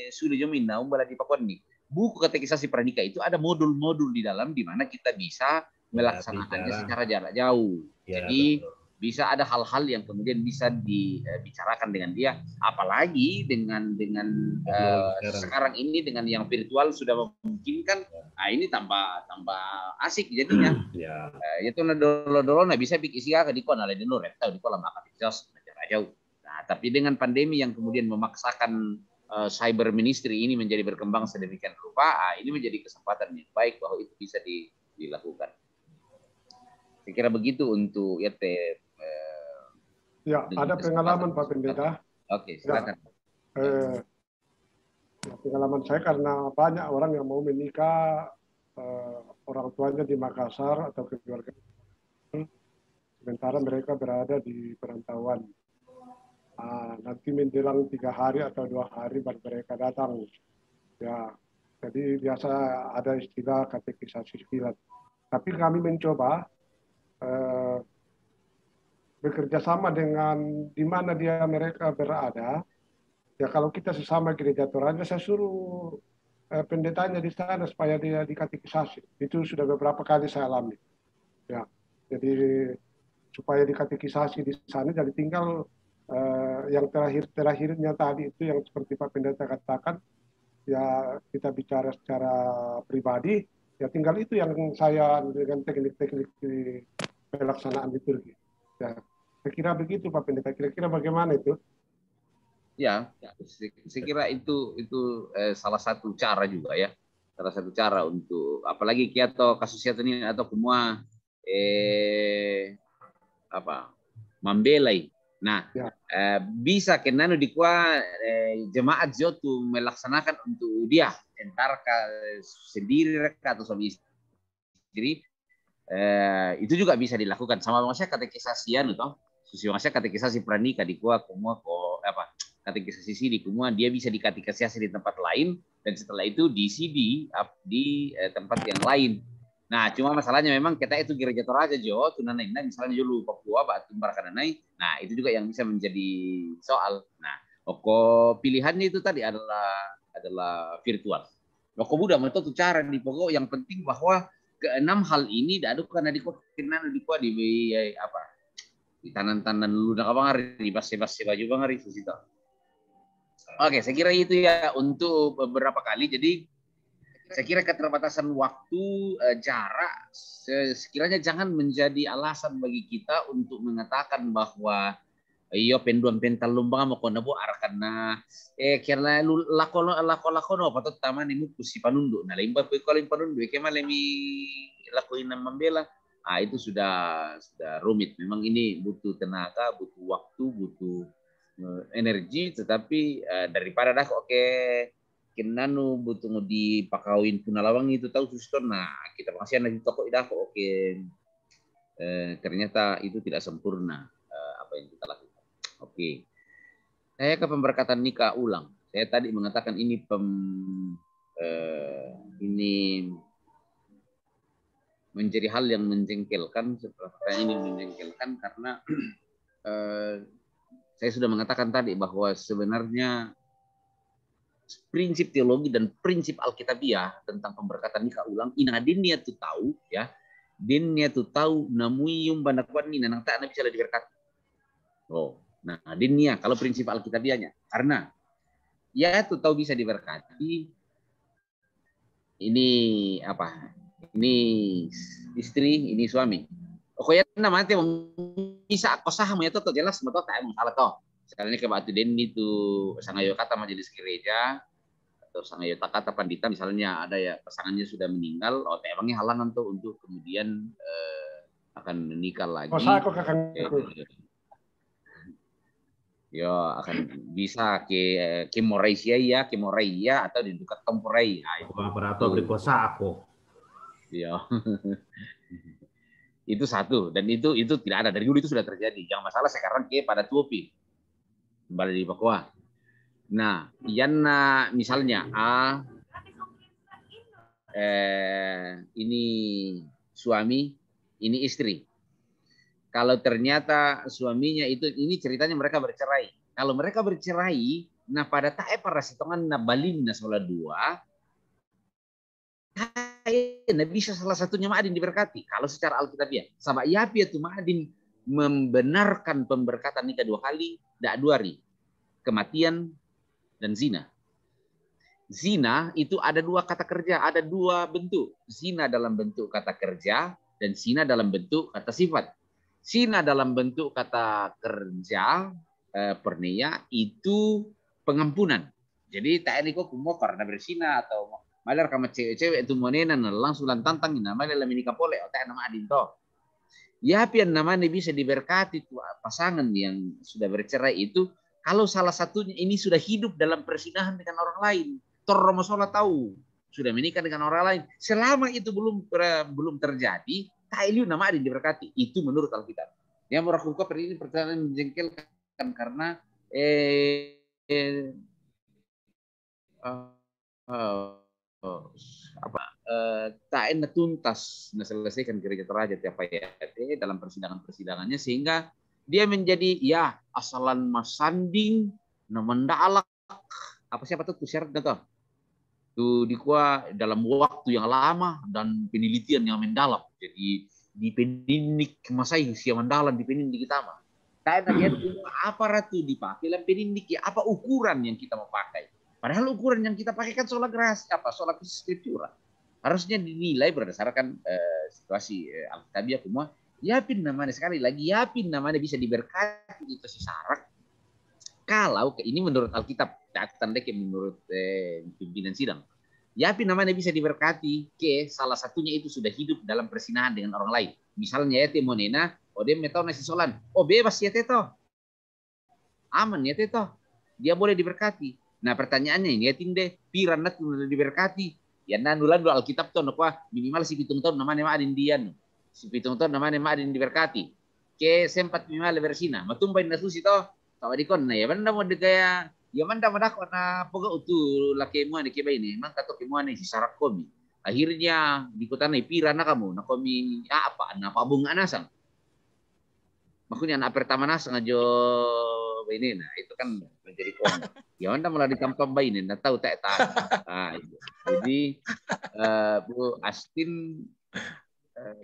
sudah jom inna umbala di Papua ni. Buku katekisasi pranikah itu ada modul-modul di dalam di mana kita bisa melaksanakannya secara jarak jauh. Ya, jadi betul. Bisa ada hal-hal yang kemudian bisa dibicarakan dengan dia, apalagi dengan dengan uh, sekarang. sekarang ini dengan yang virtual sudah memungkinkan, ya. Ah, ini tambah tambah asik jadinya. Ya. Uh, itu na dolo-dolo na bisa pikir sia ke di kona le dulu reptau di kolam akan jos jauh. Nah, tapi dengan pandemi yang kemudian memaksakan uh, cyber ministry ini menjadi berkembang sedemikian rupa, ah, ini menjadi kesempatan yang baik bahwa itu bisa di, dilakukan. Saya kira begitu untuk R T. Uh, ya, ada pengalaman Pak Pendeta. Oke, silakan. Ya. Uh, pengalaman saya karena banyak orang yang mau menikah uh, orang tuanya di Makassar atau keluarga sementara mereka berada di perantauan. Nah, nanti menjelang tiga hari atau dua hari baru mereka datang. Ya, jadi biasa ada istilah katekisasi sekilas. Tapi kami mencoba eh, bekerja sama dengan di mana dia mereka berada. Ya kalau kita sesama gereja Toranja, saya suruh eh, pendetanya di sana supaya dia dikatekisasi. Itu sudah beberapa kali saya alami. Ya, jadi supaya dikatekisasi di sana, jadi tinggal eh, yang terakhir terakhirnya tadi itu yang seperti Pak Pendeta katakan, ya kita bicara secara pribadi, ya tinggal itu yang saya dengan teknik-teknik di pelaksanaan liturgi. Ya, saya kira begitu Pak Pendeta. Kira-kira bagaimana itu? Ya, saya kira itu itu eh, salah satu cara juga ya, salah satu cara untuk apalagi kiato kasus ini atau semua eh apa membelai. Nah, ya. eh, bisa kenanu dikua eh, jemaat jo tu melaksanakan untuk dia entar ka sendiri ka atau suami istri. Eh, itu juga bisa dilakukan sama maksudnya katekisasi anu toh. Susi maksudnya katekisasi pranika dikua kumua ko apa katekisasi si di kumua dia bisa dikatekisasi di tempat lain dan setelah itu diisi di di eh, tempat yang lain. Nah, cuma masalahnya memang kita itu gereja Toraja jo, tunana inna misalnya julu Papua, Batu Barkananai. Nah, itu juga yang bisa menjadi soal. Nah, oko pilihannya itu tadi adalah adalah virtual. Oko buda mentok cara di pokok yang penting bahwa keenam hal ini tidak ada karena di kok kena di kok di apa di tanan-tanan lu nak abang hari di base-base baju bang hari susita. Oke, saya kira itu ya untuk beberapa kali. Jadi saya kira keterbatasan waktu, eh, jarak, se- sekiranya jangan menjadi alasan bagi kita untuk mengatakan bahwa iyo penduan pental lumbang mau kona bu arkan na eh kena lu lako lako lako no patut taman ini muku si panundu na limba pe kalau panundu ke male mi lako inam membela. Ah, itu sudah sudah rumit. Memang ini butuh tenaga, butuh waktu, butuh eh, energi, tetapi eh, daripada dah oke kenanu butuh di pakawin puna lawang itu tahu susun. Nah, kita pengasihan lagi toko dah oke eh, ternyata itu tidak sempurna eh, apa yang kita lakukan. Oke. Saya ke pemberkatan nikah ulang. Saya tadi mengatakan ini pem eh, ini menjadi hal yang menjengkelkan, seperti ini menjengkelkan karena eh, saya sudah mengatakan tadi bahwa sebenarnya prinsip teologi dan prinsip Alkitabiah tentang pemberkatan nikah ulang, ina din nia tu tahu, ya, din nia tu tahu namui yumba nakuan ni nanang tak bisa diberkati. Oh, nah din nia kalau prinsip Alkitabiahnya, karena ya tu tahu bisa diberkati, ini apa? Ini istri, ini suami. Oke ya, nama nanti bisa aku sah mau itu jelas betul tak emang salah toh. Sekarang ini ke waktu den itu sangayo kata majelis gereja atau sangayo kata pandita misalnya ada ya pasangannya sudah meninggal, oh emangnya halangan tuh untuk kemudian eh, akan menikah lagi. Kosa aku kakak. Yo akan bisa ke ke morai sia iya, ke morai iya atau di dekat temporai. Nah, itu. Apa atau beli kosa aku. Iya. Itu satu dan itu itu tidak ada dari dulu itu sudah terjadi. Yang masalah sekarang ke pada tuopi. Kembali di Papua. Nah, yang misalnya A eh, ini suami, ini istri. Kalau ternyata suaminya itu ini ceritanya mereka bercerai. Kalau mereka bercerai, nah pada tae para sitongan na balim na sola dua, tae na bisa salah satunya ma'adin diberkati. Kalau secara Alkitab ya, sama ia pia tu ma'adin membenarkan pemberkatan nikah dua kali, dak dua hari. Kematian dan zina. Zina itu ada dua kata kerja, ada dua bentuk. Zina dalam bentuk kata kerja dan zina dalam bentuk kata sifat. Zina dalam bentuk kata kerja eh, porneia itu pengampunan. Jadi tak ini kok kumo karena berzina atau malar kama cewek-cewek itu monena langsung lantantang ina malar lamini kapole otak nama adin to. Ya pian namanya bisa diberkati tuh pasangan yang sudah bercerai itu kalau salah satunya ini sudah hidup dalam persinahan dengan orang lain. Torro masalah tahu sudah menikah dengan orang lain. Selama itu belum belum terjadi, tak liu nama ada diberkati. Itu menurut Alkitab. Yang merakukan ini pertanyaan menjengkelkan karena eh, eh uh, uh, apa uh, tak enak tuntas nah selesaikan gereja teraja tiap ayat eh, dalam persidangan-persidangannya sehingga dia menjadi ya asalan masanding na mandalak apa siapa tuh syaratnya tuh tuh dikua dalam waktu yang lama dan penelitian yang mendalam jadi di penindik masai sia mandalam di penindik kita mah tak ada dia apa ratu dipakai dalam penindik ya apa ukuran yang kita mau pakai padahal ukuran yang kita pakai kan sola gratia apa sola scriptura harusnya dinilai berdasarkan uh, situasi uh, Alkitabiah semua yapin namanya sekali lagi yapin namanya bisa diberkati itu si sarak kalau ini menurut Alkitab tak tanda ke menurut eh, pimpinan sidang yapin namanya bisa diberkati ke salah satunya itu sudah hidup dalam persinahan dengan orang lain misalnya ya timonena odem metau nasi solan oh bebas ya teto aman ya teto dia boleh diberkati nah pertanyaannya ini ya tinde piran natu diberkati ya nanu landu Alkitab to napa minimal si pitung tahun namanya ma'adin dian si pitung tahun namanya ma'adin diberkati ke sempat minimal bersina matumbai na susi to tawa dikon na ya benda mau dikaya ya manda madako na poga utu lake muane ke baini mangka to ke muane si sarak komi akhirnya di kota na ipira na kamu na komi apa na pabunga nasang maksudnya anak pertama nasang ajo baini nah itu kan menjadi koma ya manda malah ditampam baini na tahu tak tahu ah, itu. Jadi uh, Bu Astin uh,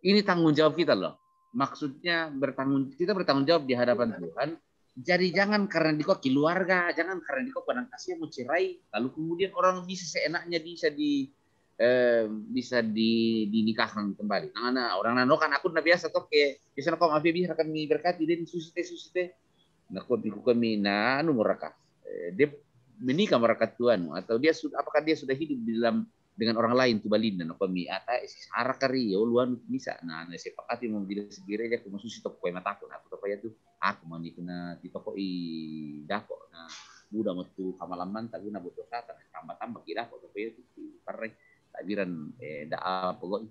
ini tanggung jawab kita loh maksudnya bertanggung kita bertanggung jawab di hadapan Tuhan Jadi jangan karena di ko keluarga, jangan karena di ko padang kasihan mau cerai, lalu kemudian orang bisa seenaknya bisa di eh, bisa di, dinikahkan kembali. Nah, nah, orang nano kan aku na biasa toh ke biasa ko maaf bisa kami berkati dan susi teh susi teh. Nah, ko biku kami na anu mereka. Eh, dia menikah mereka tuan atau dia sudah apakah dia sudah hidup di dalam dengan orang lain tu balinda na kami ata isi sara kari ya luan bisa nah na sepakati mau bila segera aja aku mau susi toh kue mataku nah aku toh ya tu aku mani kena di toko i dako na muda metu kamalamanta guna butuh sata tambah-tambah kira kok tapi itu parre tabiran eh da apa kok.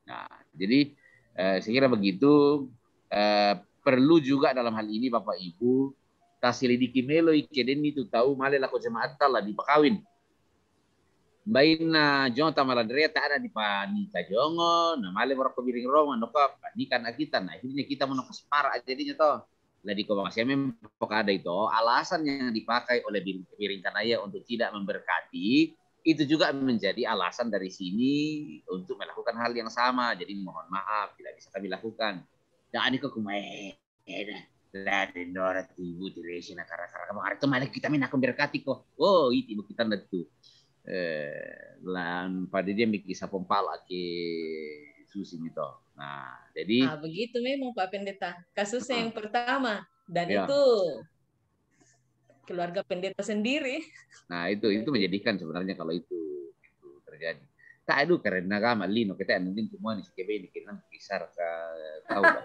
Nah, jadi eh, saya kira begitu eh, perlu juga dalam hal ini Bapak Ibu taselidiki melo ike den itu tahu male lako jemaat lah di pakawin bainna jonta maladrea ta ada di panika jongo na male moroko biring roma noka panika na kita na akhirnya kita menoko separa jadinya toh lagi ko masih memang ada itu alasan yang dipakai oleh biring kanaya untuk tidak memberkati itu juga menjadi alasan dari sini untuk melakukan hal yang sama jadi mohon maaf tidak bisa kami lakukan dan ini kok kumai Eda, la tenora tu ibu ti resi na kara-kara kamu arto male kita mina aku berkati ko. Oh, iti ibu kita na tu. Eh, lan pada dia mikir sapong pala ke susi mito. Nah, jadi Nah, begitu memang Pak Pendeta. Kasusnya yang pertama dan Ya. itu keluarga pendeta sendiri. Nah, itu itu menjadikan sebenarnya kalau itu itu terjadi. Tak aduh karena agama lino kita yang mungkin semua di sekebe ini kita kisar ke tahu lah.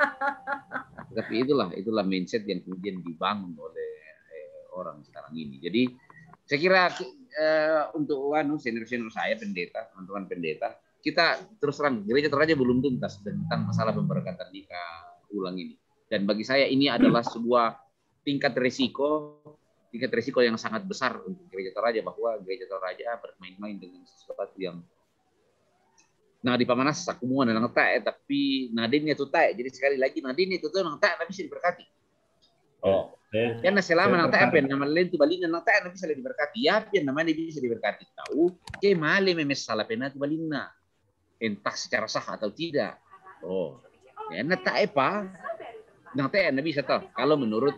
Tapi itulah itulah mindset yang kemudian dibangun oleh eh, orang sekarang ini. Jadi saya kira eh, untuk anu senior-senior saya pendeta, teman-teman pendeta, kita terus terang gereja Toraja belum tuntas tentang masalah pemberkatan nikah ulang ini. Dan bagi saya ini adalah sebuah tingkat resiko, tingkat resiko yang sangat besar untuk gereja Toraja bahwa gereja Toraja bermain-main dengan sesuatu yang nah di pamanas aku mau nang tak eh, tapi nadine itu tak eh. Jadi sekali lagi nadine itu tuh nang tak tapi bisa diberkati. Oh, eh, Karena selama Saya nang tak tertarik. apa nama lain tuh balina nang tak bisa diberkati. Ya, yang namanya bisa diberkati tahu ke male memes salah pena tuh balina. Entah secara sah atau tidak. Oh, ya na tak apa. Nang tak bisa toh. Kalau menurut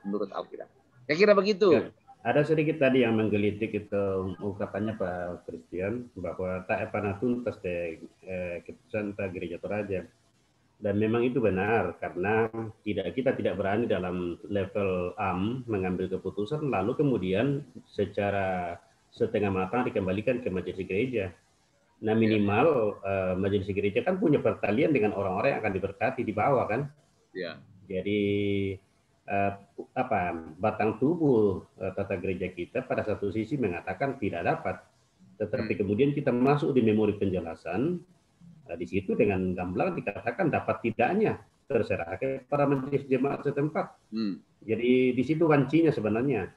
menurut Alkitab. Saya kira begitu. Ya. Ada sedikit tadi yang menggelitik itu ungkapannya Pak Christian bahwa tak apa na tuntas deh eh, keputusan tak gereja Toraja. Dan memang itu benar karena tidak kita tidak berani dalam level am mengambil keputusan lalu kemudian secara setengah matang dikembalikan ke majelis gereja. Nah minimal eh, majelis gereja kan punya pertalian dengan orang-orang yang akan diberkati di bawah kan. Ya. Jadi eh, apa batang tubuh eh, tata gereja kita pada satu sisi mengatakan tidak dapat, tetapi Hmm. kemudian kita masuk di memori penjelasan eh, di situ dengan gamblang dikatakan dapat tidaknya terserah kepada majelis jemaat setempat. Hmm. Jadi di situ kuncinya sebenarnya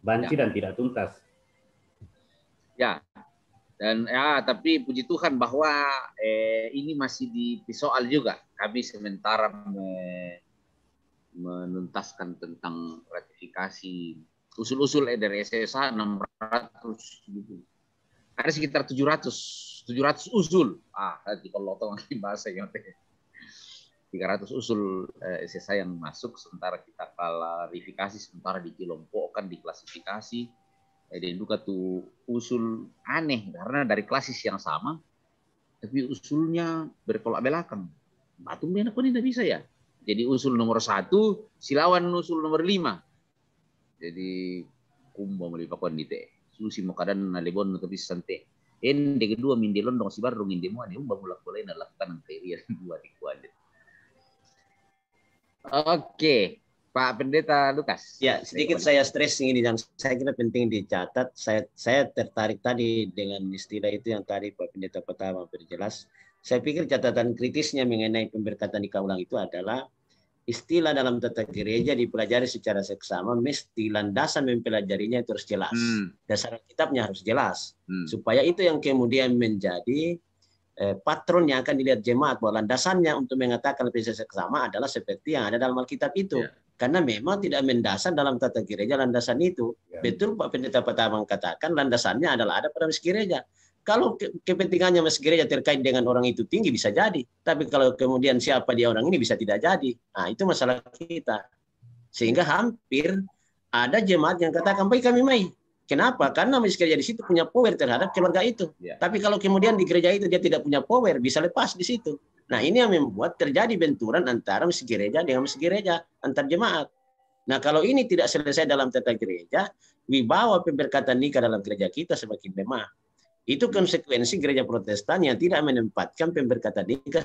banci Ya. dan tidak tuntas. Ya. Dan ya, tapi puji Tuhan bahwa eh, ini masih dipisoal juga. Kami sementara me- menuntaskan tentang ratifikasi usul-usul eh, dari S S A enam ratus gitu. Ada sekitar tujuh ratus, tujuh ratus usul. Ah, nanti kalau tong bahasa yang tiga ratus usul eh, S S A yang masuk sementara kita klarifikasi sementara dikelompokkan diklasifikasi eh, dan juga tuh usul aneh karena dari klasis yang sama tapi usulnya bertolak belakang. Batung bena kau ini tidak bisa ya. Jadi usul nomor satu silawan usul nomor lima. Jadi kumba melipa kau ini teh. Susi mau keadaan na lebon tapi sante. Ende kedua minde londong si baru nginde mua ne umba mulak boleh na lakukan angkai dia dua di kuande. Oke, Pak Pendeta Lukas. Ya, sedikit saya stressing ini yang saya kira penting dicatat. Saya saya tertarik tadi dengan istilah itu yang tadi Pak Pendeta pertama perjelas. Saya pikir catatan kritisnya mengenai pemberkatan nikah ulang itu adalah istilah dalam tata gereja dipelajari secara seksama mesti landasan mempelajarinya itu harus jelas. Hmm, Dasar kitabnya harus jelas. hmm. Supaya itu yang kemudian menjadi eh, patron yang akan dilihat jemaat bahwa landasannya untuk mengatakan lebih seksama adalah seperti yang ada dalam Alkitab itu. Ya. Karena memang tidak mendasar dalam tata gereja landasan itu. Ya. Betul Pak Pendeta pertama mengatakan landasannya adalah ada pada majelis gereja. Kalau ke- kepentingannya majelis gereja terkait dengan orang itu tinggi bisa jadi. Tapi kalau kemudian siapa dia orang ini bisa tidak jadi. Nah, itu masalah kita. Sehingga hampir ada jemaat yang katakan, "Baik, kami mai." Kenapa? Karena masjid gereja di situ punya power terhadap keluarga itu. Ya. Tapi kalau kemudian di gereja itu dia tidak punya power, bisa lepas di situ. Nah, ini yang membuat terjadi benturan antara masjid gereja dengan masjid gereja, antar jemaat. Nah, kalau ini tidak selesai dalam tata gereja, wibawa pemberkatan nikah dalam gereja kita semakin lemah. Itu konsekuensi gereja Protestan yang tidak menempatkan pemberkatan nikah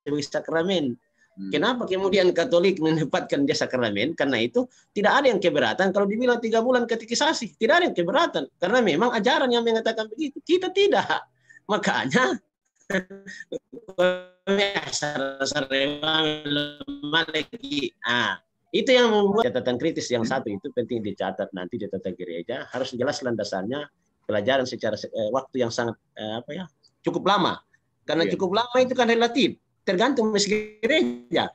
sebagai sakramen. Hmm. Kenapa kemudian Katolik menempatkan dia sakramen? Karena itu tidak ada yang keberatan kalau dibilang tiga bulan katekisasi. Tidak ada yang keberatan. Karena memang ajaran yang mengatakan begitu. Kita tidak. Makanya ah, itu yang membuat catatan kritis yang satu itu penting dicatat nanti di tata gereja, harus jelas landasannya, pelajaran secara eh, waktu yang sangat eh, apa ya, cukup lama. Karena iya. Cukup lama itu kan relatif, tergantung masjid gereja.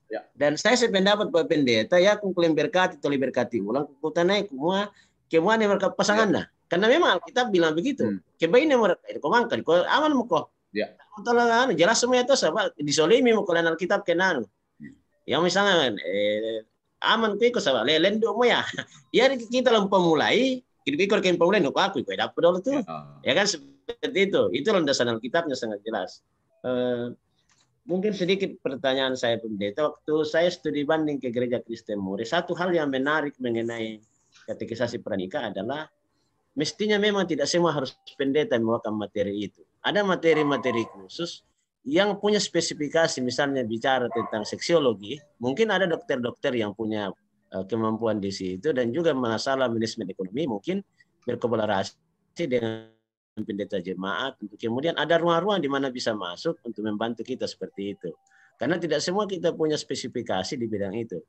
Ya. Dan saya sependapat Pak Pendeta, ya, kung kalian berkati, tolong berkati ulang, kukutanai kumua, kemua ne mereka pasangan ya. Karena memang Alkitab bilang begitu. Hmm. Kebaine mereka itu komangkan, ko aman muko. Ya. Tolong anu, jelas semua itu sebab disolimi muko Alkitab kenal. Hmm. Yang misalnya eh, aman ko iko sebab lelen do mo ya. Ya kita lompa mulai, kita ikut ke pemulai, aku ikut dapat dulu tuh. Ya. Ya kan seperti itu. Itu landasan Alkitabnya sangat jelas. Eh, mungkin sedikit pertanyaan saya Pendeta. Waktu saya studi banding ke Gereja Kristen Muri, satu hal yang menarik mengenai katekisasi pranikah adalah mestinya memang tidak semua harus pendeta membawakan materi itu. Ada materi-materi khusus yang punya spesifikasi, misalnya bicara tentang seksiologi, mungkin ada dokter-dokter yang punya uh, kemampuan di situ dan juga masalah manajemen ekonomi mungkin berkolaborasi dengan pendeta jemaat, untuk kemudian ada ruang-ruang di mana bisa masuk untuk membantu kita seperti itu. Karena tidak semua kita punya spesifikasi di bidang itu.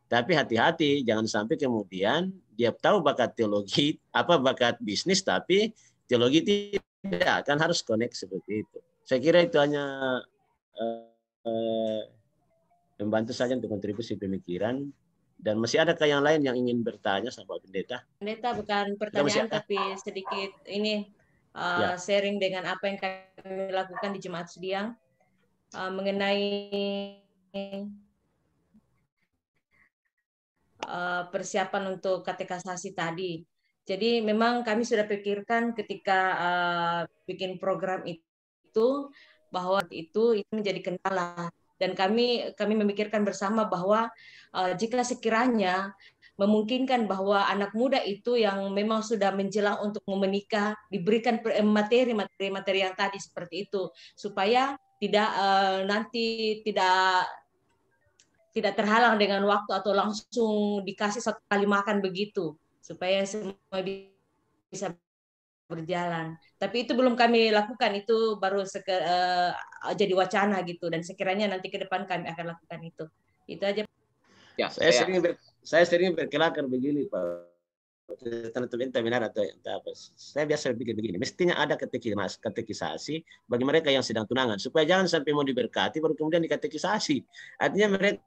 Tapi hati-hati, jangan sampai kemudian dia tahu bakat teologi, apa bakat bisnis, tapi teologi tidak, kan harus connect seperti itu. Saya kira itu hanya eh, membantu saja untuk kontribusi pemikiran. Dan masih adakah yang lain yang ingin bertanya sama Pendeta? Pendeta, bukan pertanyaan, tapi sedikit ini uh, ya. Sharing dengan apa yang kami lakukan di Jemaat Sediang uh, mengenai uh, persiapan untuk katekisasi tadi. Jadi memang kami sudah pikirkan ketika uh, bikin program itu itu bahwa itu itu menjadi kendala dan kami kami memikirkan bersama bahwa uh, jika sekiranya memungkinkan bahwa anak muda itu yang memang sudah menjelang untuk menikah diberikan materi-materi materi yang tadi seperti itu supaya tidak uh, nanti tidak tidak terhalang dengan waktu atau langsung dikasih satu kali makan begitu supaya semua bisa berjalan. Tapi itu belum kami lakukan, itu baru seke, uh, jadi wacana gitu. Dan sekiranya nanti ke depan kami akan lakukan itu. Itu aja. Ya, saya, saya sering ber, saya sering berkelakar begini, Pak. Tentang minat atau apa. Saya biasa berpikir begini, mestinya ada katekisasi bagi mereka yang sedang tunangan supaya jangan sampai mau diberkati baru kemudian dikatekisasi. Artinya mereka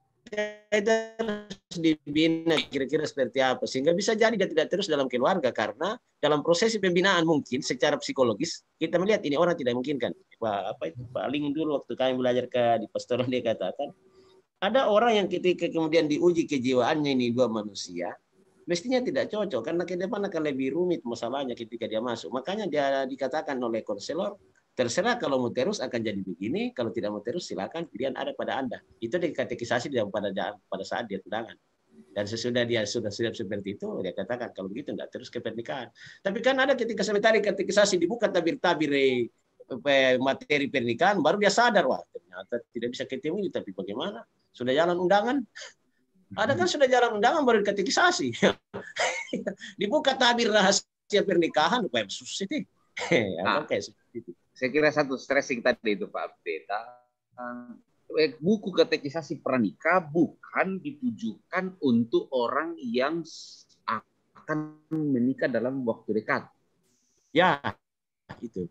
itu harus dibina kira-kira seperti apa sehingga bisa jadi dia tidak terus dalam keluarga karena dalam prosesi pembinaan mungkin secara psikologis kita melihat ini orang tidak mungkin kan apa itu paling dulu waktu kami belajar ke di pastoral dia katakan ada orang yang ketika kemudian diuji kejiwaannya ini dua manusia mestinya tidak cocok karena ke depan akan lebih rumit masalahnya ketika dia masuk makanya dia dikatakan oleh konselor terserah kalau mau terus akan jadi begini kalau tidak mau terus silakan pilihan ada pada anda itu dikatekisasi dalam pada pada saat dia tunangan dan sesudah dia sudah siap seperti itu dia katakan kalau begitu nggak terus ke pernikahan tapi kan ada ketika sementara katekisasi dibuka tabir-tabir eh, materi pernikahan baru dia sadar wah ternyata tidak bisa ketemu ini tapi bagaimana sudah jalan undangan ada kan sudah jalan undangan baru dikatekisasi dibuka tabir rahasia pernikahan supaya susah sih nah, oke okay, saya kira satu stressing tadi itu Pak Pendeta eh, buku katekisasi pranikah bukan ditujukan untuk orang yang akan menikah dalam waktu dekat. Ya, itu.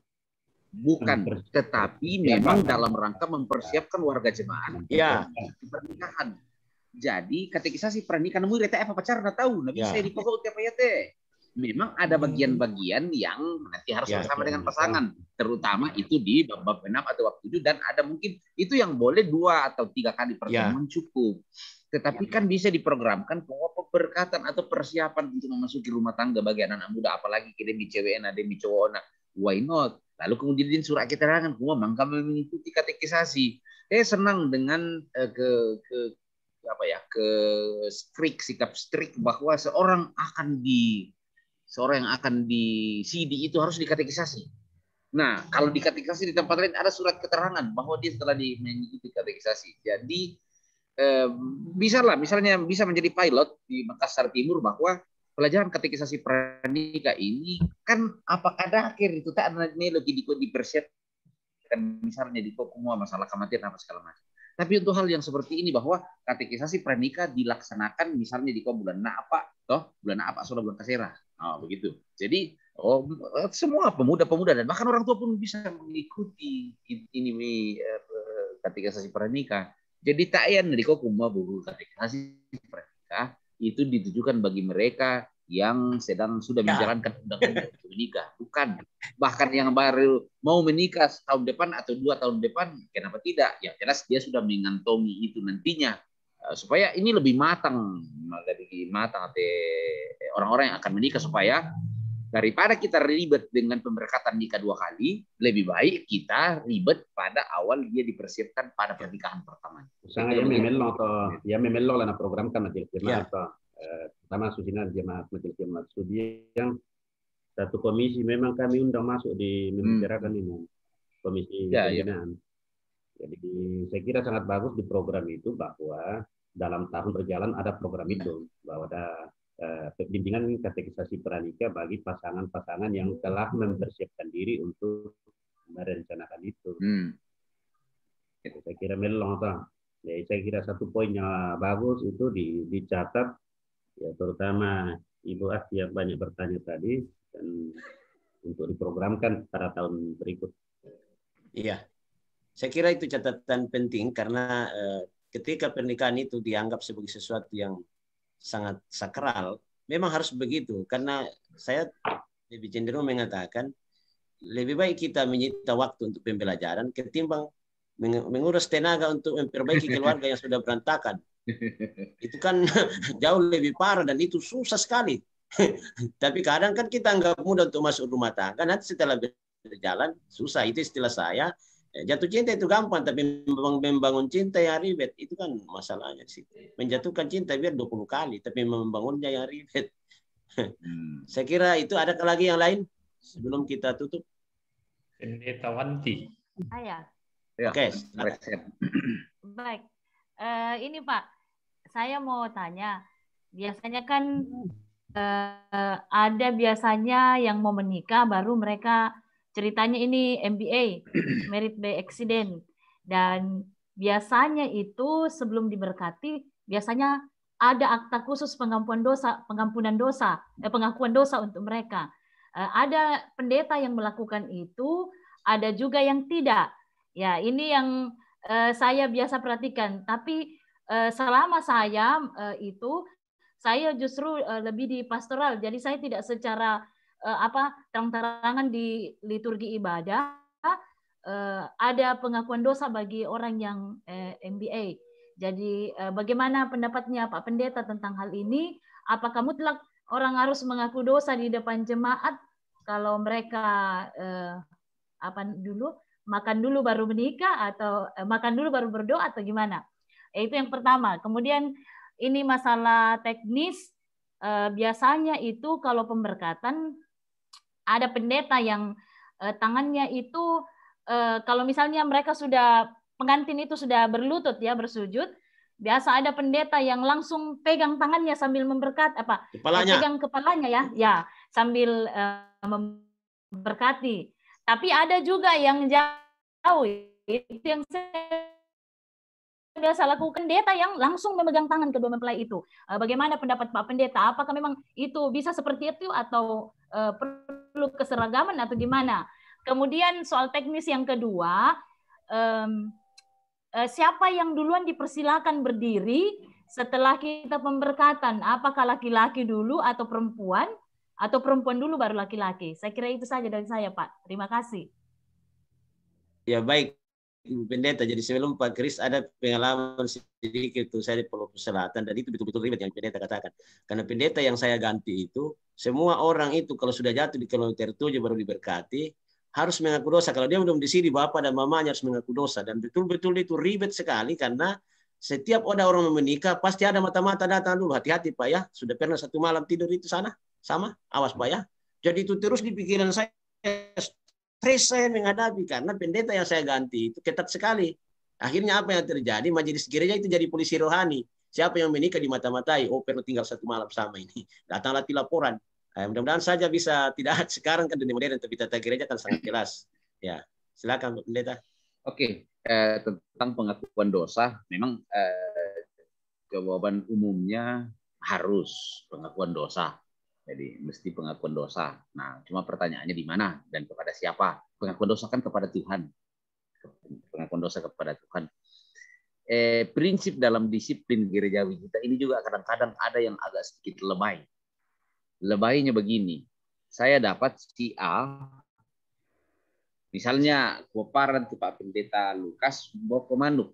Bukan, tetapi memang dalam rangka mempersiapkan warga jemaat ya. Pernikahan. Jadi katekisasi pranikah namun reta apa pacar na tahu, nabi ya. Saya di pokok tiap ayat teh. Memang ada bagian-bagian yang nanti harus ya, bersama dengan pasangan, terutama itu di bab-bab enam atau bab tujuh, dan ada mungkin itu yang boleh dua atau tiga kali pertemuan ya, cukup. Tetapi ya, kan bisa diprogramkan bahwa pemberkatan atau persiapan untuk memasuki rumah tangga bagi anak-anak muda, apalagi kita di cewek, ada di cowok, nah, why not? Lalu kemudian surat keterangan, semua mangka mengikuti katekisasi. Saya senang dengan eh, ke, ke apa ya, ke strict, sikap strict bahwa seorang akan di seorang yang akan di C D itu harus dikatekisasi. Nah, kalau dikatekisasi di tempat lain ada surat keterangan bahwa dia telah di, mengikuti katekisasi. Jadi eh, bisa lah, misalnya bisa menjadi pilot di Makassar Timur bahwa pelajaran katekisasi pranikah ini kan apakah ada akhir itu tak ada nilai di dipersiapkan misalnya di kok semua masalah kematian apa segala macam. Tapi untuk hal yang seperti ini bahwa katekisasi pranikah dilaksanakan misalnya di kok bulan apa, toh bulan apa, sudah bulan kasera, oh, begitu. Jadi oh, semua pemuda-pemuda dan bahkan orang tua pun bisa mengikuti ini eh, katekisasi pranikah. Jadi tak yang di kok semua buku katekisasi pranikah itu ditujukan bagi mereka yang sedang sudah ya, menjalankan undang-undang menikah, bukan bahkan yang baru mau menikah tahun depan atau dua tahun depan, kenapa tidak? Yang jelas dia sudah mengantongi itu nantinya eh, supaya ini lebih matang, lebih matang orang-orang yang akan menikah, supaya daripada kita ribet dengan pemberkatan nikah dua kali, lebih baik kita ribet pada awal dia dipersiapkan pada pernikahan pertama. Saya memang atau ya memang lah program kan majelis jemaat ya, eh, sama susina jemaat majelis jemaat studi yang satu komisi memang kami undang masuk di membicarakan hmm, ini komisi ya, pembinaan. Ya. Jadi saya kira sangat bagus di program itu bahwa dalam tahun berjalan ada program itu bahwa ada eh, bimbingan katekisasi pranikah bagi pasangan-pasangan yang telah mempersiapkan diri untuk merencanakan itu. Hmm. Jadi saya kira melong apa. Jadi saya kira satu poin yang bagus itu di, dicatat ya terutama Ibu Asti yang banyak bertanya tadi dan untuk diprogramkan pada tahun berikut. Iya, saya kira itu catatan penting karena eh, ketika pernikahan itu dianggap sebagai sesuatu yang sangat sakral, memang harus begitu karena saya lebih cenderung mengatakan lebih baik kita menyita waktu untuk pembelajaran ketimbang menguras tenaga untuk memperbaiki keluarga yang sudah berantakan. Itu kan jauh lebih parah dan itu susah sekali. Tapi kadang kan kita anggap mudah untuk masuk rumah tangga, nanti setelah berjalan susah. Itu istilah saya. Jatuh cinta itu gampang, tapi membangun cinta yang ribet itu kan masalahnya sih. Menjatuhkan cinta biar dua puluh kali, tapi membangunnya yang ribet. Hmm. Saya kira itu. Ada lagi yang lain sebelum kita tutup? Pendeta Wanti. Saya. Ya, Oke. Baik. Uh, ini Pak, saya mau tanya. Biasanya kan uh, ada biasanya yang mau menikah baru mereka ceritanya ini M B A, married by accident, dan biasanya itu sebelum diberkati biasanya ada akta khusus pengampunan dosa, pengampunan dosa, eh, pengakuan dosa untuk mereka. Eh, ada pendeta yang melakukan itu, ada juga yang tidak. Ya, ini yang eh, saya biasa perhatikan. Tapi eh, selama saya eh, itu, saya justru eh, lebih di pastoral. Jadi saya tidak secara eh, apa terang-terangan di liturgi ibadah eh, ada pengakuan dosa bagi orang yang eh, M B A. Jadi eh, bagaimana pendapatnya Pak Pendeta tentang hal ini? Apakah mutlak orang harus mengaku dosa di depan jemaat kalau mereka eh, apa dulu, makan dulu baru menikah atau eh, makan dulu baru berdoa atau gimana? Eh, itu yang pertama. Kemudian ini masalah teknis, eh, biasanya itu kalau pemberkatan ada pendeta yang eh, tangannya itu eh, kalau misalnya mereka sudah, pengantin itu sudah berlutut ya, bersujud, biasa ada pendeta yang langsung pegang tangannya sambil memberkat apa? Kepalanya. Pegang kepalanya ya, ya, sambil eh, memberkati. Tapi ada juga yang jauh, itu yang saya biasa lakukan, pendeta yang langsung memegang tangan kedua mempelai itu. Eh, bagaimana pendapat Pak Pendeta? Apakah memang itu bisa seperti itu atau eh, perlu keseragaman atau gimana? Kemudian soal teknis yang kedua, eh, siapa yang duluan dipersilakan berdiri setelah kita pemberkatan? Apakah laki-laki dulu atau perempuan? Atau perempuan dulu baru laki-laki? Saya kira itu saja dari saya, Pak. Terima kasih. Ya, baik, Ibu Pendeta. Jadi sebelum Pak Kris, ada pengalaman sedikit tuh saya di Palopo Selatan, dan itu betul-betul ribet yang Pendeta katakan. Karena pendeta yang saya ganti itu, semua orang itu kalau sudah jatuh di kilometer tujuh baru diberkati, harus mengaku dosa. Kalau dia belum di sini, bapak dan mamanya harus mengaku dosa. Dan betul-betul itu ribet sekali karena setiap ada orang menikah, pasti ada mata-mata datang dulu. Hati-hati, Pak, ya. Sudah pernah satu malam tidur itu sana? Sama? Awas, Pak, ya. Jadi itu terus di pikiran saya, stres saya menghadapi karena pendeta yang saya ganti itu ketat sekali. Akhirnya apa yang terjadi? Majelis gereja itu jadi polisi rohani. Siapa yang menikah dimata-matai, "Oh, perlu tinggal satu malam sama ini." Datang lagi laporan. Eh, mudah-mudahan saja bisa, tidak sekarang kan dunia modern, tapi tata gereja kan sangat jelas. Ya, silakan, Pak Pendeta. Oke, eh, tentang pengakuan dosa, memang eh, jawaban umumnya harus pengakuan dosa. Jadi mesti pengakuan dosa. Nah, cuma pertanyaannya di mana dan kepada siapa? Pengakuan dosa kan kepada Tuhan. Pengakuan dosa kepada Tuhan. Eh, prinsip dalam disiplin gerejawi kita ini juga kadang-kadang ada yang agak sedikit lebay. Lebaynya begini, saya dapat si A, misalnya, kuparan tu Pak Pendeta Lukas, mboko manuk.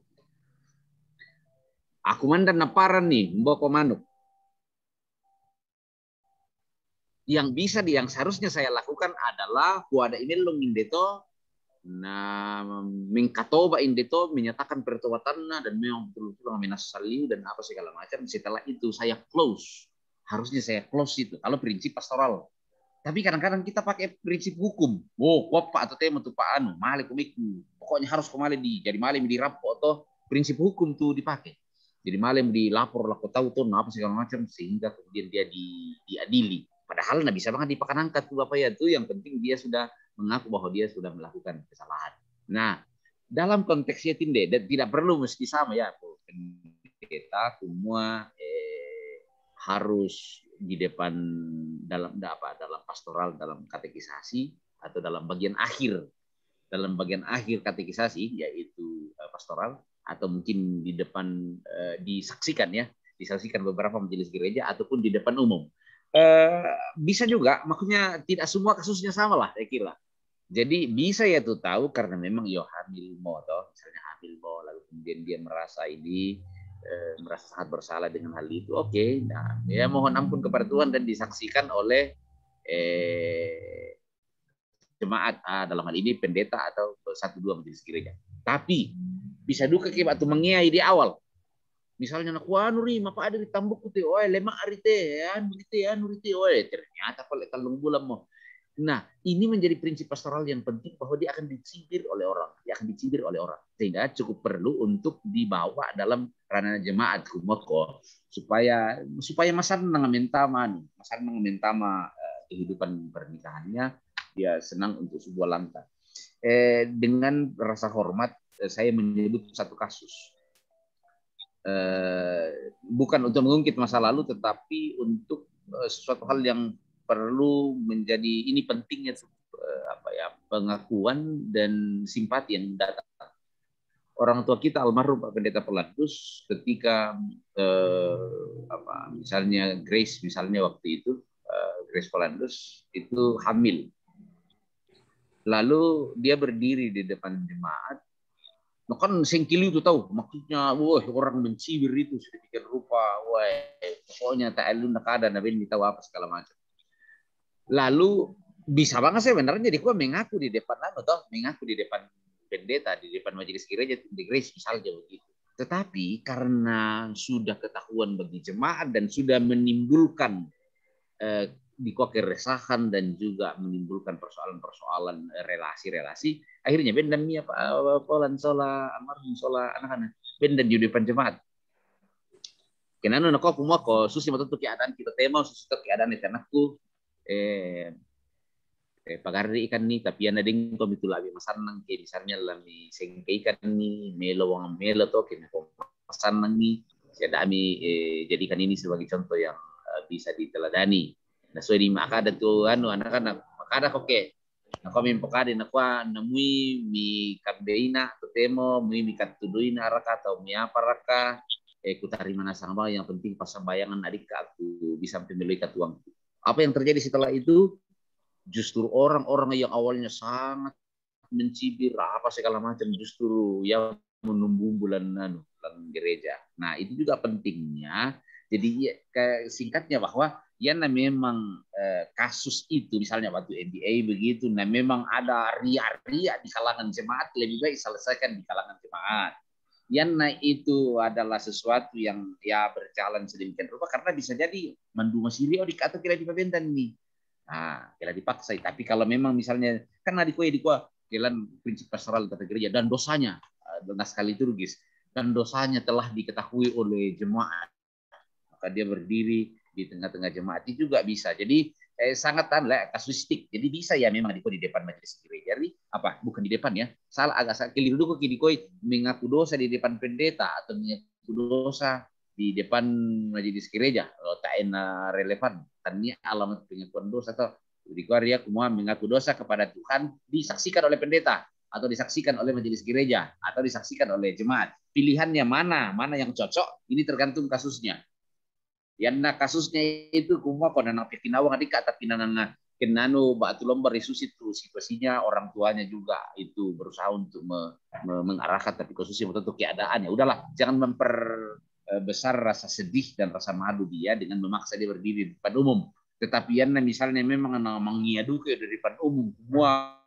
Aku mandan naparan ni, mboko manuk. Yang bisa, yang seharusnya saya lakukan adalah kuada email long indeto, na mengkatoba indeto, menyatakan pertobatanna dan memang betul-betul menyesali dan apa segala macam. Setelah itu saya close. Harusnya saya close itu kalau prinsip pastoral. Tapi kadang-kadang kita pakai prinsip hukum. Oh, kuappa atau tema tu Pak anu, male komiku. Pokoknya harus ko male di, jadi male mi di rapo atau prinsip hukum tu dipakai. Jadi male mi di lapor lako tau to, apa segala macam, sehingga kemudian dia di, diadili. Padahal na bisa banget dipakanangka tu Bapak ya tu, yang penting dia sudah mengaku bahwa dia sudah melakukan kesalahan. Nah, dalam konteksnya tinde, tidak perlu mesti sama ya, kita semua eh, harus di depan dalam apa, dalam pastoral, dalam katekisasi atau dalam bagian akhir, dalam bagian akhir katekisasi, yaitu eh, pastoral, atau mungkin di depan eh, disaksikan ya, disaksikan beberapa majelis gereja ataupun di depan umum. Eh, bisa juga, maksudnya tidak semua kasusnya sama lah saya kira. Jadi bisa ya tuh tahu karena memang yo hamil mo toh, misalnya hamil mo, lalu kemudian dia merasa ini eh, merasa sangat bersalah dengan hal itu. Oke, nah ya mohon ampun kepada Tuhan dan disaksikan oleh eh, jemaat ah, dalam hal ini pendeta atau satu dua majelis gereja. Tapi bisa duka ke waktu mengiai di awal. Misalnya nak anu ri, mapa ada di tambuk te, oi, lemak ari te, anu ri te, anu ri te, oi, ternyata kalau tellung bulan mo. Nah, ini menjadi prinsip pastoral yang penting bahwa dia akan dicibir oleh orang, dia akan dicibir oleh orang. Sehingga cukup perlu untuk dibawa dalam ranah jemaat kumoko supaya supaya masannang mentama anu, masannang mentama eh, kehidupan pernikahannya, dia senang untuk sebuah langkah. Eh, dengan rasa hormat eh, saya menyebut satu kasus. Eh, bukan untuk mengungkit masa lalu, tetapi untuk eh, sesuatu hal yang perlu menjadi ini pentingnya eh, apa ya, pengakuan dan simpati yang datang. Orang tua kita almarhum Pak Pendeta Polandus ketika eh, apa misalnya Grace misalnya waktu itu eh, Grace Polandus itu hamil. Lalu dia berdiri di depan jemaat. Nah, kan sengkili itu tahu, maksudnya, wah orang mencibir itu sedemikian rupa, wah pokoknya tak elu nak ada nabi ini tahu apa segala macam. Lalu bisa banget sebenarnya di gua mengaku di depan anu toh, mengaku di depan pendeta, di depan majelis gereja, di Grace misalnya begitu. Tetapi karena sudah ketahuan bagi jemaat dan sudah menimbulkan eh, di keresahan dan juga menimbulkan persoalan-persoalan eh, relasi-relasi, akhirnya bendan mi apa eh, polan sola almarhum sola anak-anak bendan di depan jemaat. Kenapa nak aku mau kok susi mau tuh keadaan kita tema susi tuh keadaan itu anakku eh eh, pagari ikan ni, tapi ana deng ko mitu labi masannang ke misalnya lami sengke ikan ni, melo wang melo to ke meko masannang ni, siada ami eh, jadikan ini sebagai contoh yang eh, bisa diteladani. Nah, so di makada tu anu anak-anak makada koke. Nah, kami pakade na kwa namui mi kambeina totemo mui mi katuduina raka atau mi apa raka eh kutarima nasang ba yang penting pasambayangan adik aku bisa sampai meloi katuangku. Apa yang terjadi setelah itu? Justru orang-orang yang awalnya sangat mencibir apa segala macam, justru yang menumbuh bulan anu, bulan gereja. Nah, itu juga pentingnya. Jadi, iya, ke-, singkatnya bahwa ya, nah, memang, eh, kasus itu, misalnya waktu M B A begitu, nah, memang ada riak-riak di kalangan jemaat, lebih baik selesaikan di kalangan jemaat. Ya, nah, itu adalah sesuatu yang, ya, berjalan sedemikian rupa karena bisa jadi manduma siri o di atau kira dipabendan nih. Nah, kira dipaksa. Tapi kalau memang misalnya, kan di kue, di kua, jalan prinsip pastoral tata gereja dan dosanya, eh, dan sekali liturgis, dan dosanya telah diketahui oleh jemaat, maka dia berdiri di tengah-tengah jemaat, itu juga bisa. Jadi, eh, sangat, anu lah, kasuistik. Jadi bisa ya memang di, di depan majelis gereja, jadi apa? Bukan di depan ya. Salah, agak sa-, keliru dulu kok, di koi mengaku dosa di depan pendeta atau mengaku dosa di depan majelis gereja. Kalau tak enak relevan, tania alamat pengakuan dosa atau di kua, dia semua mengaku dosa kepada Tuhan, disaksikan oleh pendeta atau disaksikan oleh majelis gereja atau disaksikan oleh jemaat. Pilihannya mana, mana yang cocok, ini tergantung kasusnya. Ya, nah, kasusnya itu semua kau nanang pikinawang adik, tapi nanang kenanu batu lomba resusi itu situasinya, orang tuanya juga itu berusaha untuk me-, me-, mengarahkan, tapi khususnya betul keadaannya. Udahlah, jangan memperbesar rasa sedih dan rasa malu dia dengan memaksa dia berdiri di depan umum. Tetapi ya, nah, misalnya memang na mengiaduke di depan umum, semua,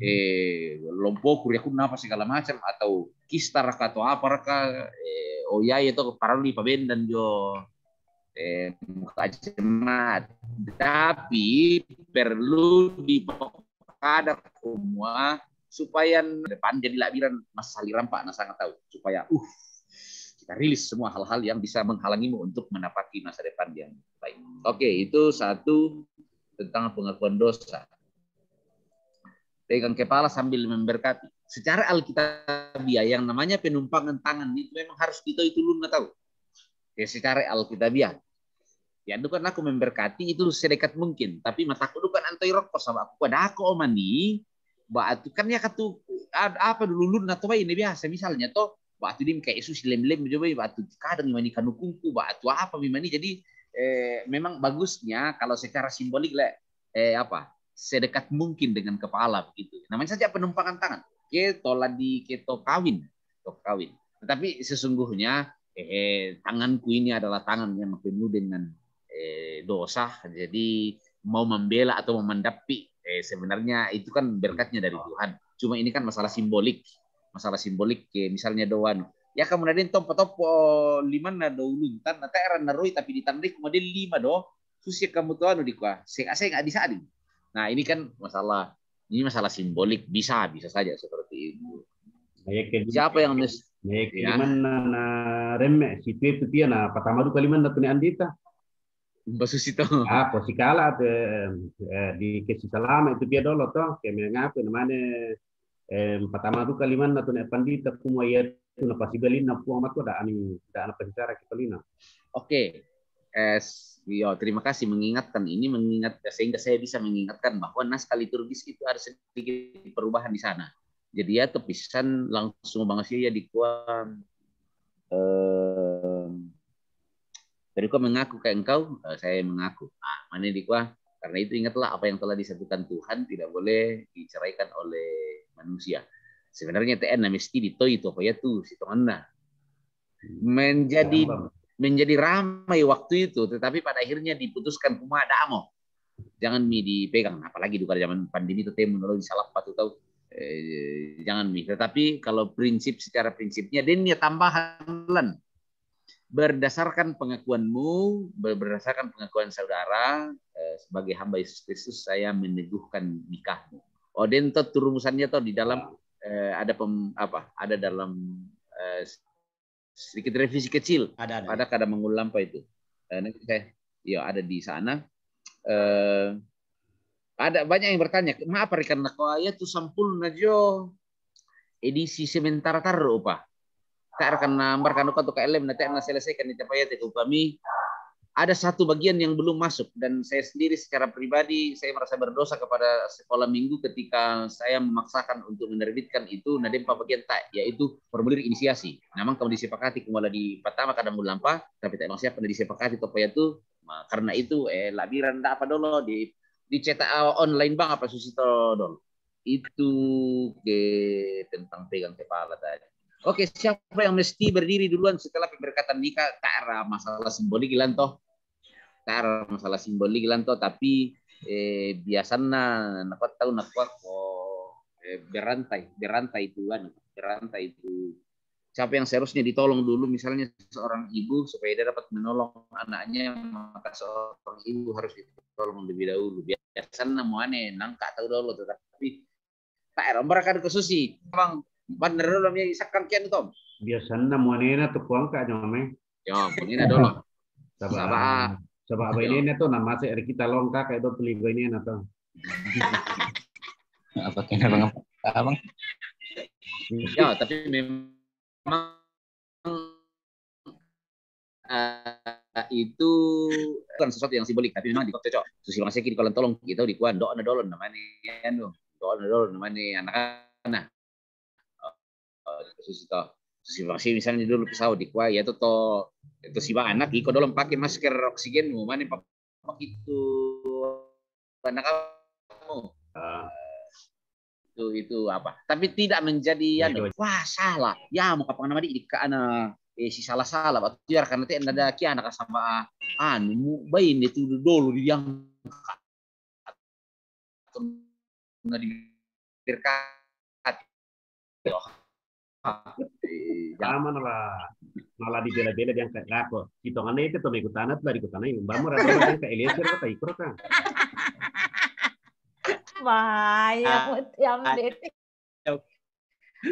eh, lompoku, riaku napa segala macam, atau kista raka atau apa raka, eh, oh ya, itu perlu dipabendan jo, eh, muka jemaat. Tapi perlu dipapada semua supaya depan jadi labiran masa lirampa, nah, sangat tahu supaya, uh, kita rilis semua hal-hal yang bisa menghalangimu untuk menapaki masa depan yang baik. Oke, itu satu tentang pengakuan dosa. Pegang kepala sambil memberkati. Secara Alkitabiah, yang namanya penumpangan tangan itu memang harus kita itu luna tahu. Ya, secara Alkitabiah. Ya, itu kan aku memberkati itu sedekat mungkin, tapi mataku itu kan antoi rokok, sama aku pada aku omani, batu kan ya katu, ad-, apa dulu luna atau ini biasa, misalnya toh, batu di kayak Yesus lem-lem coba, batu kadang mani kanukungku, batu apa mani, jadi, eh, memang bagusnya kalau secara simbolik le, eh, apa, sedekat mungkin dengan kepala begitu. Namanya saja penumpangan tangan. Ke tola di keto kawin, to kawin. Tetapi sesungguhnya, eh, tanganku ini adalah tangan yang penuh dengan, eh, dosa. Jadi mau membela atau mau mendapi, eh, sebenarnya itu kan berkatnya dari Tuhan. Cuma ini kan masalah simbolik. Masalah simbolik, eh, misalnya doan. Ya kamu nadin tompo-tompo liman na do ulun tan na teran na roi tapi ditandai kuma dia lima do. Susi kamu tuh anu di kua, sega-sega di sading. Nah, ini kan masalah, ini masalah simbolik, bisa, bisa saja seperti itu. Siapa yang mes-, ya. Liman na, na remme, si itu, itu dia na pertama dulu kaliman na tuni andita. Mbak Susi to. Ah, kau si kala tu, eh, di kesi salama itu dia dulu toh, kayak mengaku namanya, eh, pertama tu kaliman na tuni pandita kuma ya tu na pasti beli na puang matu ada ani, ada anak pencara kita lina. Oke. Eh, s-, yo, terima kasih mengingatkan ini, mengingat, sehingga saya bisa mengingatkan bahwa naskah liturgis itu ada sedikit perubahan di sana. Jadi ya, tepisan langsung banget sih ya di kua, eh, tadi kau mengaku kayak engkau, eh, saya mengaku. Ah, mana di kua? Karena itu ingatlah apa yang telah disatukan Tuhan tidak boleh diceraikan oleh manusia. Sebenarnya T N mesti ditoi itu apa ya tuh, si Tuhan nah. Menjadi, menjadi ramai waktu itu, tetapi pada akhirnya diputuskan kuma ada amo. Jangan mi dipegang, apalagi di zaman pandemi itu temu lalu disalah patu tahu. Eh, jangan mi. Tetapi kalau prinsip, secara prinsipnya, dan dia tambahan lan. Berdasarkan pengakuanmu, ber-, berdasarkan pengakuan saudara, eh, sebagai hamba Yesus Kristus, saya meneguhkan nikahmu. Oh, dan toh turumusannya toh di dalam, eh, ada pem-, apa? Ada dalam, eh, sedikit revisi kecil. Ada, ada. Pada kada mengulampa itu. Eh, nanti saya, ya, ada di sana. Eh, ada banyak yang bertanya, "Mapa ri karena kau ayat tu sampul na jo edisi sementara taru upa?" Kak rekan nambar kan kau tu K L M nanti na selesaikan di tempat ayat itu kami. Ada satu bagian yang belum masuk dan saya sendiri secara pribadi saya merasa berdosa kepada sekolah minggu ketika saya memaksakan untuk menerbitkan itu na dempa bagian tak, yaitu formulir inisiasi. Namang kamu disepakati kumala di pertama kadang ulampa, tapi tak masih apa disepakati topa ya tu Karena itu, eh, labiran ndak apa dolo di, dicetak, ah, online bang apa susito dolo. Itu ke tentang pegang kepala tadi. Oke, siapa yang mesti berdiri duluan setelah pemberkatan nikah? Tak ada masalah simbolik lan toh. Tak ada masalah simbolik lan toh, tapi, eh, biasanya nakua tahu nakua ko, eh, berantai, berantai itu kan, berantai itu. Siapa yang seharusnya ditolong dulu, misalnya seorang ibu supaya dia dapat menolong anaknya, maka seorang ibu harus ditolong lebih dahulu. Biasanya mau aneh nangka tahu dulu, tetapi tak era mereka ada khususi. Bang, bandar dulu yang isakan kian tom. Biasanya mau aneh na tuh kuang kak jome. Ya, ini dulu. Coba, coba ini tuh nama saya kita long kak itu beli ini na tuh. Apa kena bang? Abang? Ya, tapi memang, eh, itu bukan sesuatu yang simbolik, tapi memang di kota cocok. Susi bang seki di kolam tolong, kita di kuan doa na dolon namanya, anu, doa na dolon namanya anak-anak. Eh, susi to, susi bang seki misalnya dulu pesawat di kuan, ya to, to, itu si bang anak, iko dolon pakai masker oksigen, mau mana pak itu anak kamu. Ah. Itu, itu apa? Tapi tidak menjadi, ya, anu, wah, salah. Ya, mau kapan nama di, di ke anak, eh, si salah-salah. Waktu biar karena tidak ada kia anak sama, anu, mu, bain itu dulu diangkat. Nah, diberkati. Sama lah. Malah dibela-bela diangkat lako. Kita ngana itu tuh ikut tanah lah ikut tanah. Bamu rata diangkat Eliezer kata ikut kan. Bahaya, ah, mutiam ah, deh.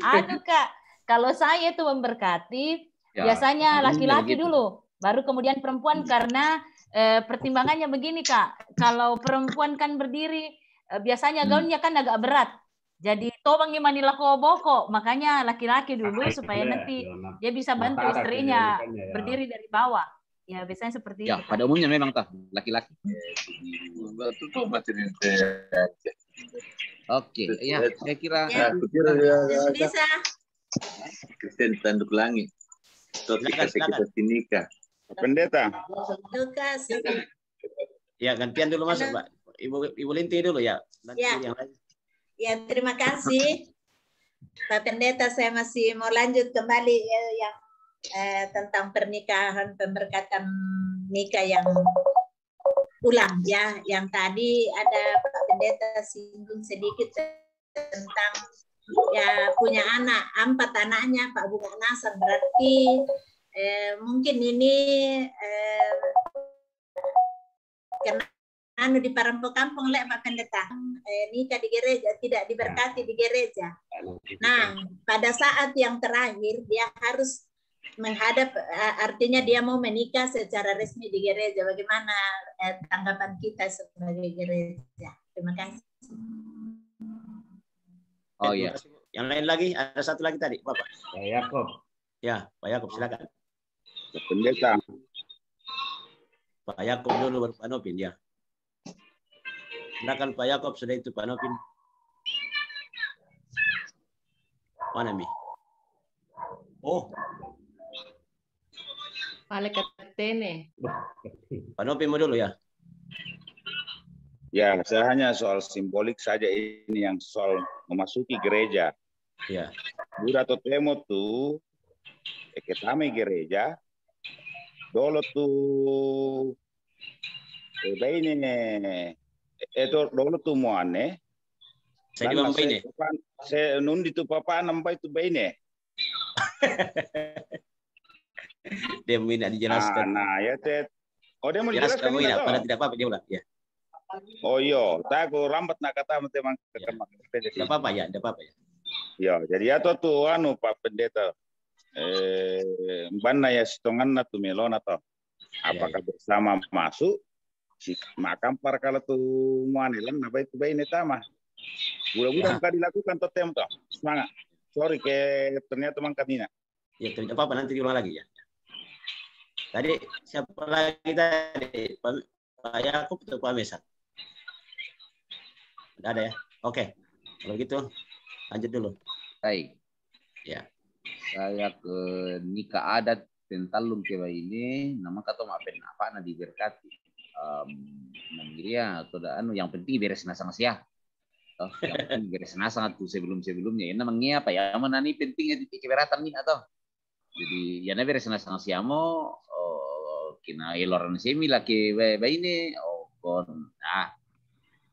Anu kak, kalau saya itu memberkati, ya, biasanya laki-laki dulu, baru kemudian perempuan, karena, eh, pertimbangannya begini kak, kalau perempuan kan berdiri, eh, biasanya gaunnya kan agak berat, jadi tobang yang manila ko boko, makanya laki-laki dulu supaya nanti dia bisa bantu istrinya berdiri dari bawah. Ya, biasanya seperti itu. Ya, pada umumnya memang toh, laki-laki. Betul, betul, betul. Oke, ya, saya kira. Ya, aku kira ya, bisa. Kristen tanduk langit. Silakan, silakan. Pendeta. Lukas. Ya, gantian dulu masuk, Pak. Ibu, Ibu Linti dulu ya. Nanti yang lain. Ya, terima kasih. Pak Pendeta, saya masih mau lanjut kembali, ya, yang, eh, tentang pernikahan, pemberkatan nikah yang ulang, ya. Yang tadi ada Pak Pendeta singgung sedikit tentang, ya, punya anak, empat anaknya Pak Bunga Nasar. Berarti, eh, mungkin ini, eh, kena anu di parampo kampung le Pak Pendeta. Eh, nikah di gereja, tidak diberkati di gereja. Nah, pada saat yang terakhir dia harus menghadap, eh, artinya dia mau menikah secara resmi di gereja. Bagaimana, eh, tanggapan kita sebagai gereja? Terima kasih. Oh, iya. Yang lain lagi, ada satu lagi tadi, Bapak. Pak Yakob. Ya, Pak Yakob, silakan. Pendeta. Pak Yakob dulu, baru Pak Nopin, ya. Silakan Pak Yakob, sudah itu Pak Nopin. Mana mi? Oh. Pale katene. Pak Nopin mau dulu ya. Ya, saya hanya soal simbolik saja ini yang soal memasuki gereja. Ya. Buda totemo tu, eh, ketame gereja, dolo tu, eh, baine, eh, do-, dolo tu muane. Saya di mana baine? Se nundi tu papa nampai tu baine. Dia minta dijelaskan. Ah, nah, ya, Tet. Oh, dia mau dijelaskan, pada tidak apa-apa, dia ulang. Ya. Oh, iyo, taku rambat nak kata teman. Tidak apa-apa, ya, tidak apa-apa, ya. Ya, jadi atau tu, anu, Pak Pendeta, eh, banna ya sitonganna tu melona to. Apakah bersama masuk, si makan par kalau tu muane lan, apa itu baine tama. Buda-buda maka dilakukan to tem to. Semangat. Sorry ke ternyata mangka mina. Ya, tidak apa-apa, nanti diulang lagi ya. Tadi siapa lagi tadi? Pak, Pak Yakub atau Pak Mesak? Tidak ada ya? Oke. Kalau gitu, lanjut dulu. Baik. Ya. Saya ke nikah adat tentallung ke baine, nama kata ma pen apa na diberkati. Em, mangiria atau da anu, yang penting beres nasang sia. Toh, yang penting beres nasang tu sebelum-sebelumnya. Ena mangia apa ya, mana ni penting itu keberatan ni atau. Jadi, ya na beres nasang sia mo, oh, kina eloran semi laki ba-, baine, oh, kon, ah,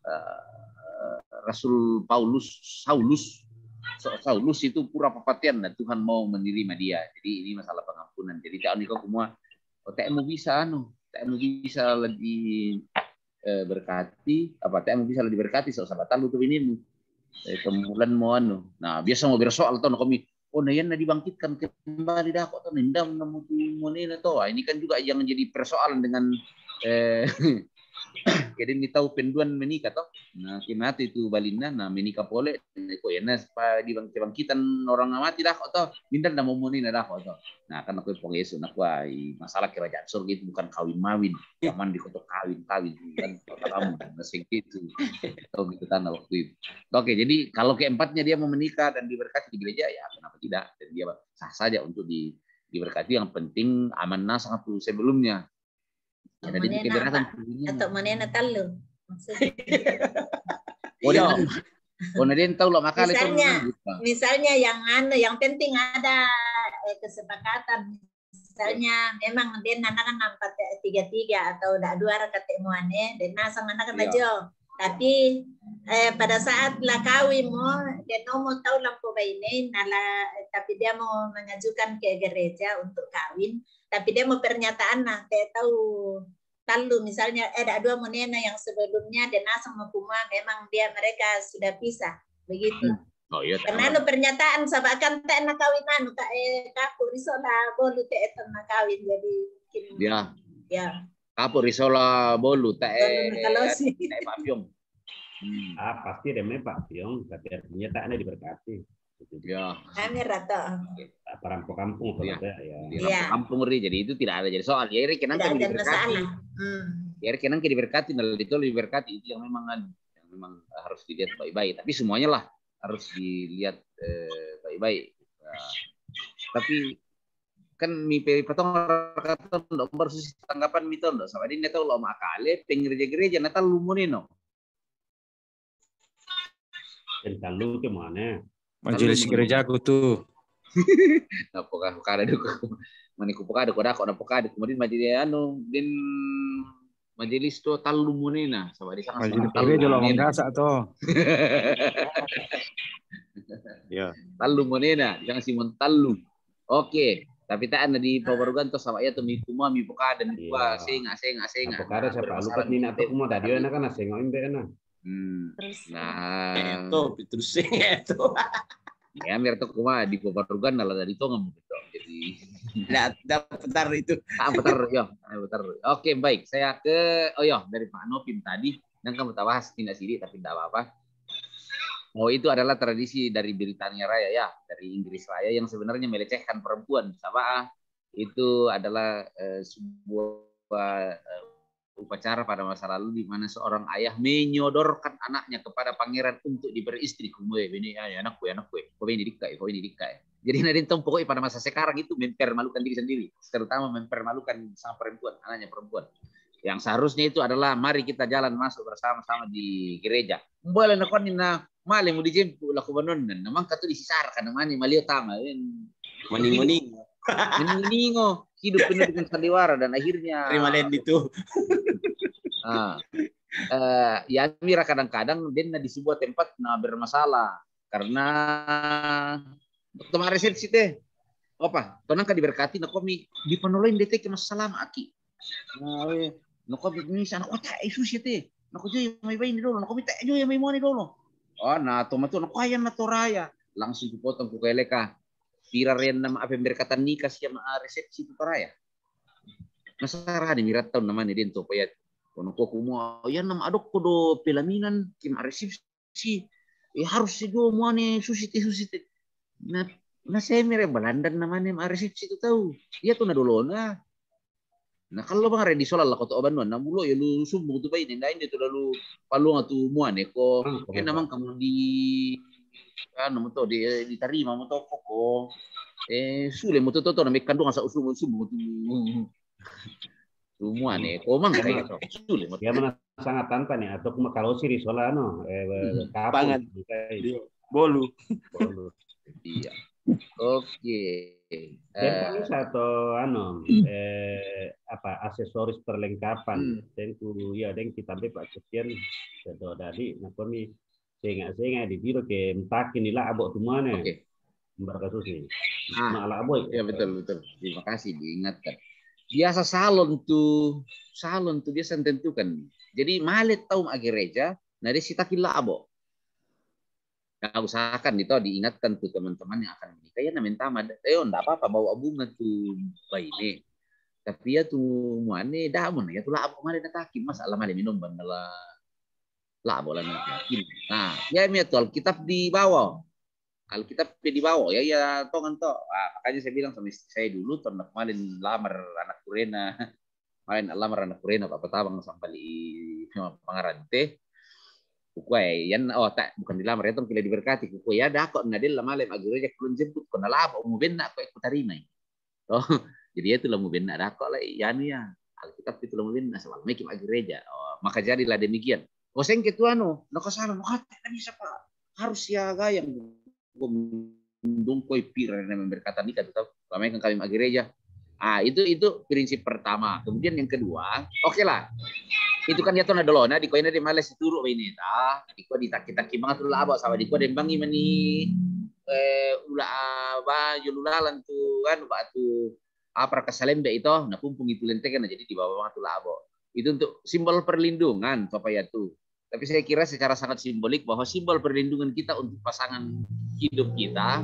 eh, Rasul Paulus, Saulus, Sa-, Saulus itu pura papatian dan Tuhan mau menerima dia. Jadi ini masalah pengampunan. Jadi tak nikah kumua, oh, tak mau bisa anu, tak mau bisa lagi, eh, berkati, apa tak mau bisa lagi berkati, so sabat talu tu binimu. Eh, kemulan mo anu. Nah, biasa mau bersoal tau na komi. Oh, na yan na dibangkitkan kembali dah kok tau, nendam na mutu monena tau. Ah, ini kan juga yang jadi persoalan dengan, eh, jadi ni tau penduan menikah tau. Nah, kimati tu balinna, nah, menikah pole, ko ya na pa dibang-, kebangkitan orang mati dah kok tau. Mindan na mau monena dah kok tau. Nah, kan aku pong Yesus, nah, kuai masalah kerajaan surga itu bukan kawin mawin. Zaman di kota kawin-kawin kan kota kamu, masih gitu. Tahu gitu tanah waktu itu. Oke, jadi kalau keempatnya dia mau menikah dan diberkati di gereja, ya kenapa tidak? Dan dia sah saja untuk di, diberkati. Yang penting amanah satu sebelumnya. Ada di keberatan. Atau monena talu. Maksudnya. Oh, iya. Oh, na den tahu lo makale. Misalnya, misalnya yang anu, yang penting ada, eh, kesepakatan. Misalnya memang den anak kan nampak tiga-tiga atau dak dua raka te muane, den nasang anak kan aja. Tapi, eh, pada saat la kawin mo, den no mo tahu lampu baine, nala, tapi dia mau mengajukan ke gereja untuk kawin, tapi dia mau pernyataan nah, te tahu talu misalnya, eh, dak dua monena yang sebelumnya, den nasang mo kumua, memang dia mereka sudah pisah, begitu. Hmm. Oh, iya, karena lu pernyataan sabakan te na kawin anu, ka, eh, kapu risola bolu te eton na kawin, jadi mungkin. Ya. Ya. Kapu risola bolu te, eh, kalau si. Te papiong. Hmm. Ah, pasti ada me papiong, tapi artinya tak ada diberkati. Ya. Kami rata. Apa rampo kampung, ya. Rampo kampung ri, jadi itu tidak ada jadi soal. Ya, iri kenang kan diberkati. Hmm. Ya, iri kenang diberkati, nah, itu diberkati, itu yang memang anu, yang memang harus dilihat baik-baik. Tapi semuanya lah harus dilihat, eh, baik-baik. Nah, tapi kan mi pe patong kata ndo baru sisi tanggapan mi tondo sama dia tahu lo makale penggereja-gereja na talu monena. Yang talu ke mana? Majelis gerejaku tu. Nah, pokah pokah ada ku. Mani ku pokah ada ku, ada kok na pokah ada ku. Kemudian majelis anu, din majelis tu talu monena. Sama di sana majelis gereja lo manggasak tu. Ya. Talu monena, di sana si mon talu. Oke, tapi tak ada di pabarugan to sama ya to mi kuma mi pokah ada mi kuah senga senga senga. Pokah ada siapa lupa ni nak to kuma dari na kan senga imbe na. Hmm. Nah, itu terus itu. Ya, mir to kuma di pabarugan nala dari to ngamu gitu. Jadi ndak dapat itu. Ah, putar ya, putar. Oke, baik. Saya ke, oh ya, dari Pak Nopin tadi. Dan kamu tak bahas tindak sidik, tapi tidak apa-apa. Oh, itu adalah tradisi dari Britania Raya ya, dari Inggris Raya yang sebenarnya melecehkan perempuan. Sama itu adalah, eh, sebuah, eh, upacara pada masa lalu di mana seorang ayah menyodorkan anaknya kepada pangeran untuk diperistri. Kumue, ini ya, anakku, ya, anakku, kau ini dikai, kau ini dikai. Jadi na den tong pokoknya pada masa sekarang itu mempermalukan diri sendiri, terutama mempermalukan sama perempuan, anaknya perempuan. Yang seharusnya itu adalah mari kita jalan masuk bersama-sama di gereja. Boleh nakon na male mo dijempu laku banon dan namang katu disisar kan mani malio tama. Mani mani. Mani mani ngo hidup penuh dengan sandiwara dan akhirnya terima lain itu. Ah, eh, ya mira kadang-kadang den di sebuah tempat na bermasalah karena tempat resepsi teh apa tonang ka diberkati na komi di panoloin dete ke masalah aki. Nah, eh, noko bisa noko tak isu sih teh. Noko jui mai baini dolo, noko mita jui mai moni dolo. Oh, na toma tu noko ayan na toraya. Langsung kupotong ku keleka. Pira ren nama apa berkatan nikah siya ma resepsi tu toraya. Nasara di mirat tahun nama ni den to payat. Kono ko kumua ayan nama adok ko do pelaminan kim resepsi. Eh, harus si juo muane susi te, susi te. Na, na semere balandan namane ma resepsi tu tau. Iya tu na dolona. Na kalau bang redi solal lako to oban na mulo ya lu sumbung tu bai nenda inde tu lalu paluang tu muane ko. Ena mang kamu di anu mo to di, ditarima mo to koko. Eh, sule mo to to na me kandung asa usung sumbung tu. Semua nih, komang kayak sulit. Dia mana sangat tanpa nih, atau kuma kalau siri sola no, eh, Hmm, kapung, pangan. Kayak Dia bolu. bolu. Iya. Oke. Dan Eh, kan bisa atau anu, eh, apa, aksesoris perlengkapan. Hmm. Dan ku ya, dan kita beli Pak Christian, atau tadi, nah kami sengak-sengak di biro ke mentakin ni lah abok tu mana. Oke. Berkasus ni. Ah, Mak lah abok. Ya, betul, betul. Terima kasih diingatkan. Biasa salon tuh, salon tuh biasa tentukan. Jadi malet tau ma gereja, nah dia sitakin labo. Nah, usahakan itu diingatkan tuh teman-teman yang akan menikah. Ya, namen tama, eh, oh, ndak apa-apa bawa bunga tuh baine. Tapi ya tuh muane damun ya tuh labo malet natakin, masalah malet minum bandala labo lah natakin. Nah, ya mi tuh Alkitab di bawah. Alkitab di bawah ya, ya tongan toh. Ah, makanya saya bilang sama istri saya dulu, tahun kemarin lamar anak kurena. Kemarin lamar anak kurena, Pak Petabang sampai di Pangarante. Kukua yan, oh tak, bukan dilamar ya, tong kila diberkati. Kukua ya, dako nadel lama lem agereja kulun jemput, kona labo mu benna ko ku tarimai. Oh, jadi ya itulah mu benna dako lah, ya anu ya. Alkitab itulah mu benna, sebab meki agereja. Oh, maka jadilah demikian. Ko seng ke tuano, nako salah, nako tak bisa Pak. Harus ya gayang. Dong koi pira na memberkatan nikah tu tau. Ramai kan kami gereja. Ah, itu itu prinsip pertama. Kemudian yang kedua, oke lah. Itu kan dia tuh nadolona di koina di Malaysia turu ini ta. Di ko di taki-taki banget tuh labo sama di ko dembangi mani eh ula ba jolulalan tuh kan batu apa kasalembe itu, nah pumpung itu lentekan jadi di bawah banget tuh labo. Itu untuk simbol perlindungan supaya tuh. Tapi saya kira secara sangat simbolik bahwa simbol perlindungan kita untuk pasangan hidup kita,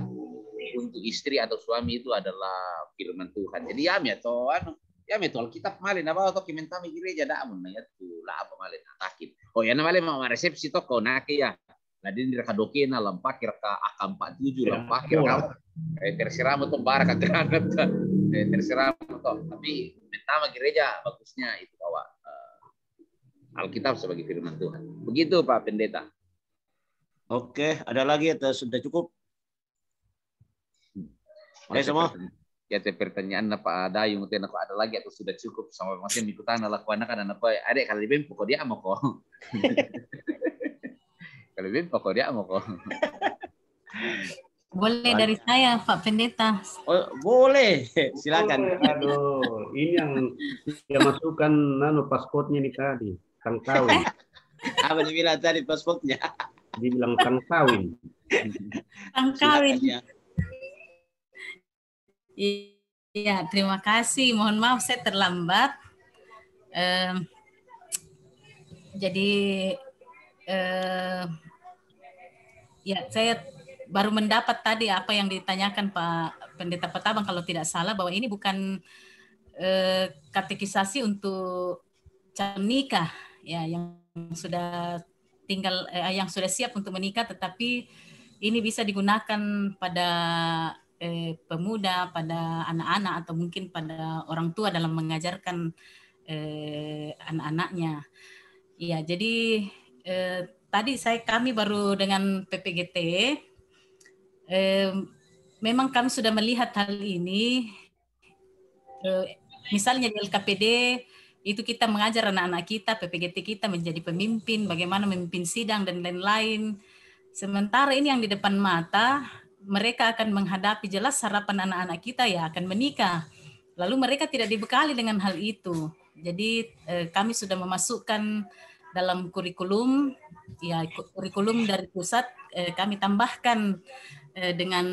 untuk istri atau suami itu adalah firman Tuhan. Jadi ya mi atau anu, ya mi atau Alkitab male na bawa toki mentami gereja damun na ya tu labo male natakin. Oh ya na male mau resepsi toko nake ya. Nah, dia raka dokena lampaki raka A K empat tujuh lampaki raka eh, terserah mau tuh baraka granat. Eh, terserah mau tuh. Tapi pertama gereja bagusnya itu bawa eh, Alkitab sebagai firman Tuhan. Begitu Pak Pendeta. Oke, ada lagi atau sudah cukup? Oke semua. Ya, te pertanyaan apa ada yang mungkin aku ada lagi atau sudah cukup sama masih mengikutan anak anak anak kau ada kalau di bempo kau dia mau kau kalau di bempo kau dia mau kau Boleh dari saya, Pak Pendeta. Oh, boleh, silakan. Aduh, ini yang dia masukkan nano paspornya nih tadi, tang kawin. Apa dibilang tadi paspornya? Dibilang tang kawin. Tang kawin. Silakan, ya. Iya, terima kasih. Mohon maaf saya terlambat. Em, jadi eh, ya saya baru mendapat tadi apa yang ditanyakan Pak Pendeta Petabang kalau tidak salah bahwa ini bukan eh, katekisasi untuk calon nikah ya yang sudah tinggal eh, yang sudah siap untuk menikah tetapi ini bisa digunakan pada eh, pemuda, pada anak-anak atau mungkin pada orang tua dalam mengajarkan eh, anak-anaknya. Iya, jadi eh, tadi saya kami baru dengan P P G T eh, memang kami sudah melihat hal ini. Eh, misalnya di L K P D itu kita mengajar anak-anak kita, P P G T kita menjadi pemimpin, bagaimana memimpin sidang dan lain-lain. Sementara ini yang di depan mata, mereka akan menghadapi jelas harapan anak-anak kita ya akan menikah. Lalu mereka tidak dibekali dengan hal itu. Jadi eh, kami sudah memasukkan dalam kurikulum, ya kurikulum dari pusat eh, kami tambahkan eh, dengan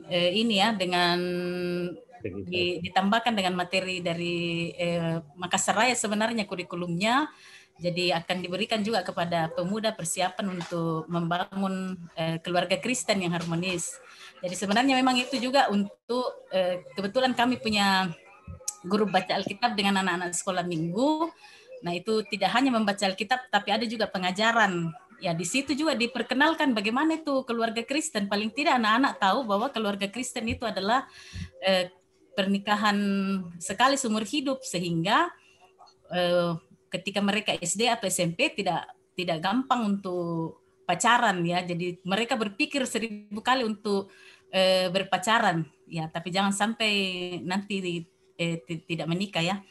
eh, ini ya dengan di, ditambahkan dengan materi dari eh, Makassar Raya sebenarnya kurikulumnya. Jadi akan diberikan juga kepada pemuda persiapan untuk membangun eh, keluarga Kristen yang harmonis. Jadi sebenarnya memang itu juga untuk eh, kebetulan kami punya grup baca Alkitab dengan anak-anak sekolah minggu. Nah, itu tidak hanya membaca Alkitab, tapi ada juga pengajaran. Ya, di situ juga diperkenalkan bagaimana itu keluarga Kristen. Paling tidak anak-anak tahu bahwa keluarga Kristen itu adalah eh, pernikahan sekali seumur hidup, sehingga eh, ketika mereka S D atau S M P tidak tidak gampang untuk pacaran ya. Jadi mereka berpikir seribu kali untuk eh, berpacaran ya, tapi jangan sampai nanti eh, tidak menikah ya.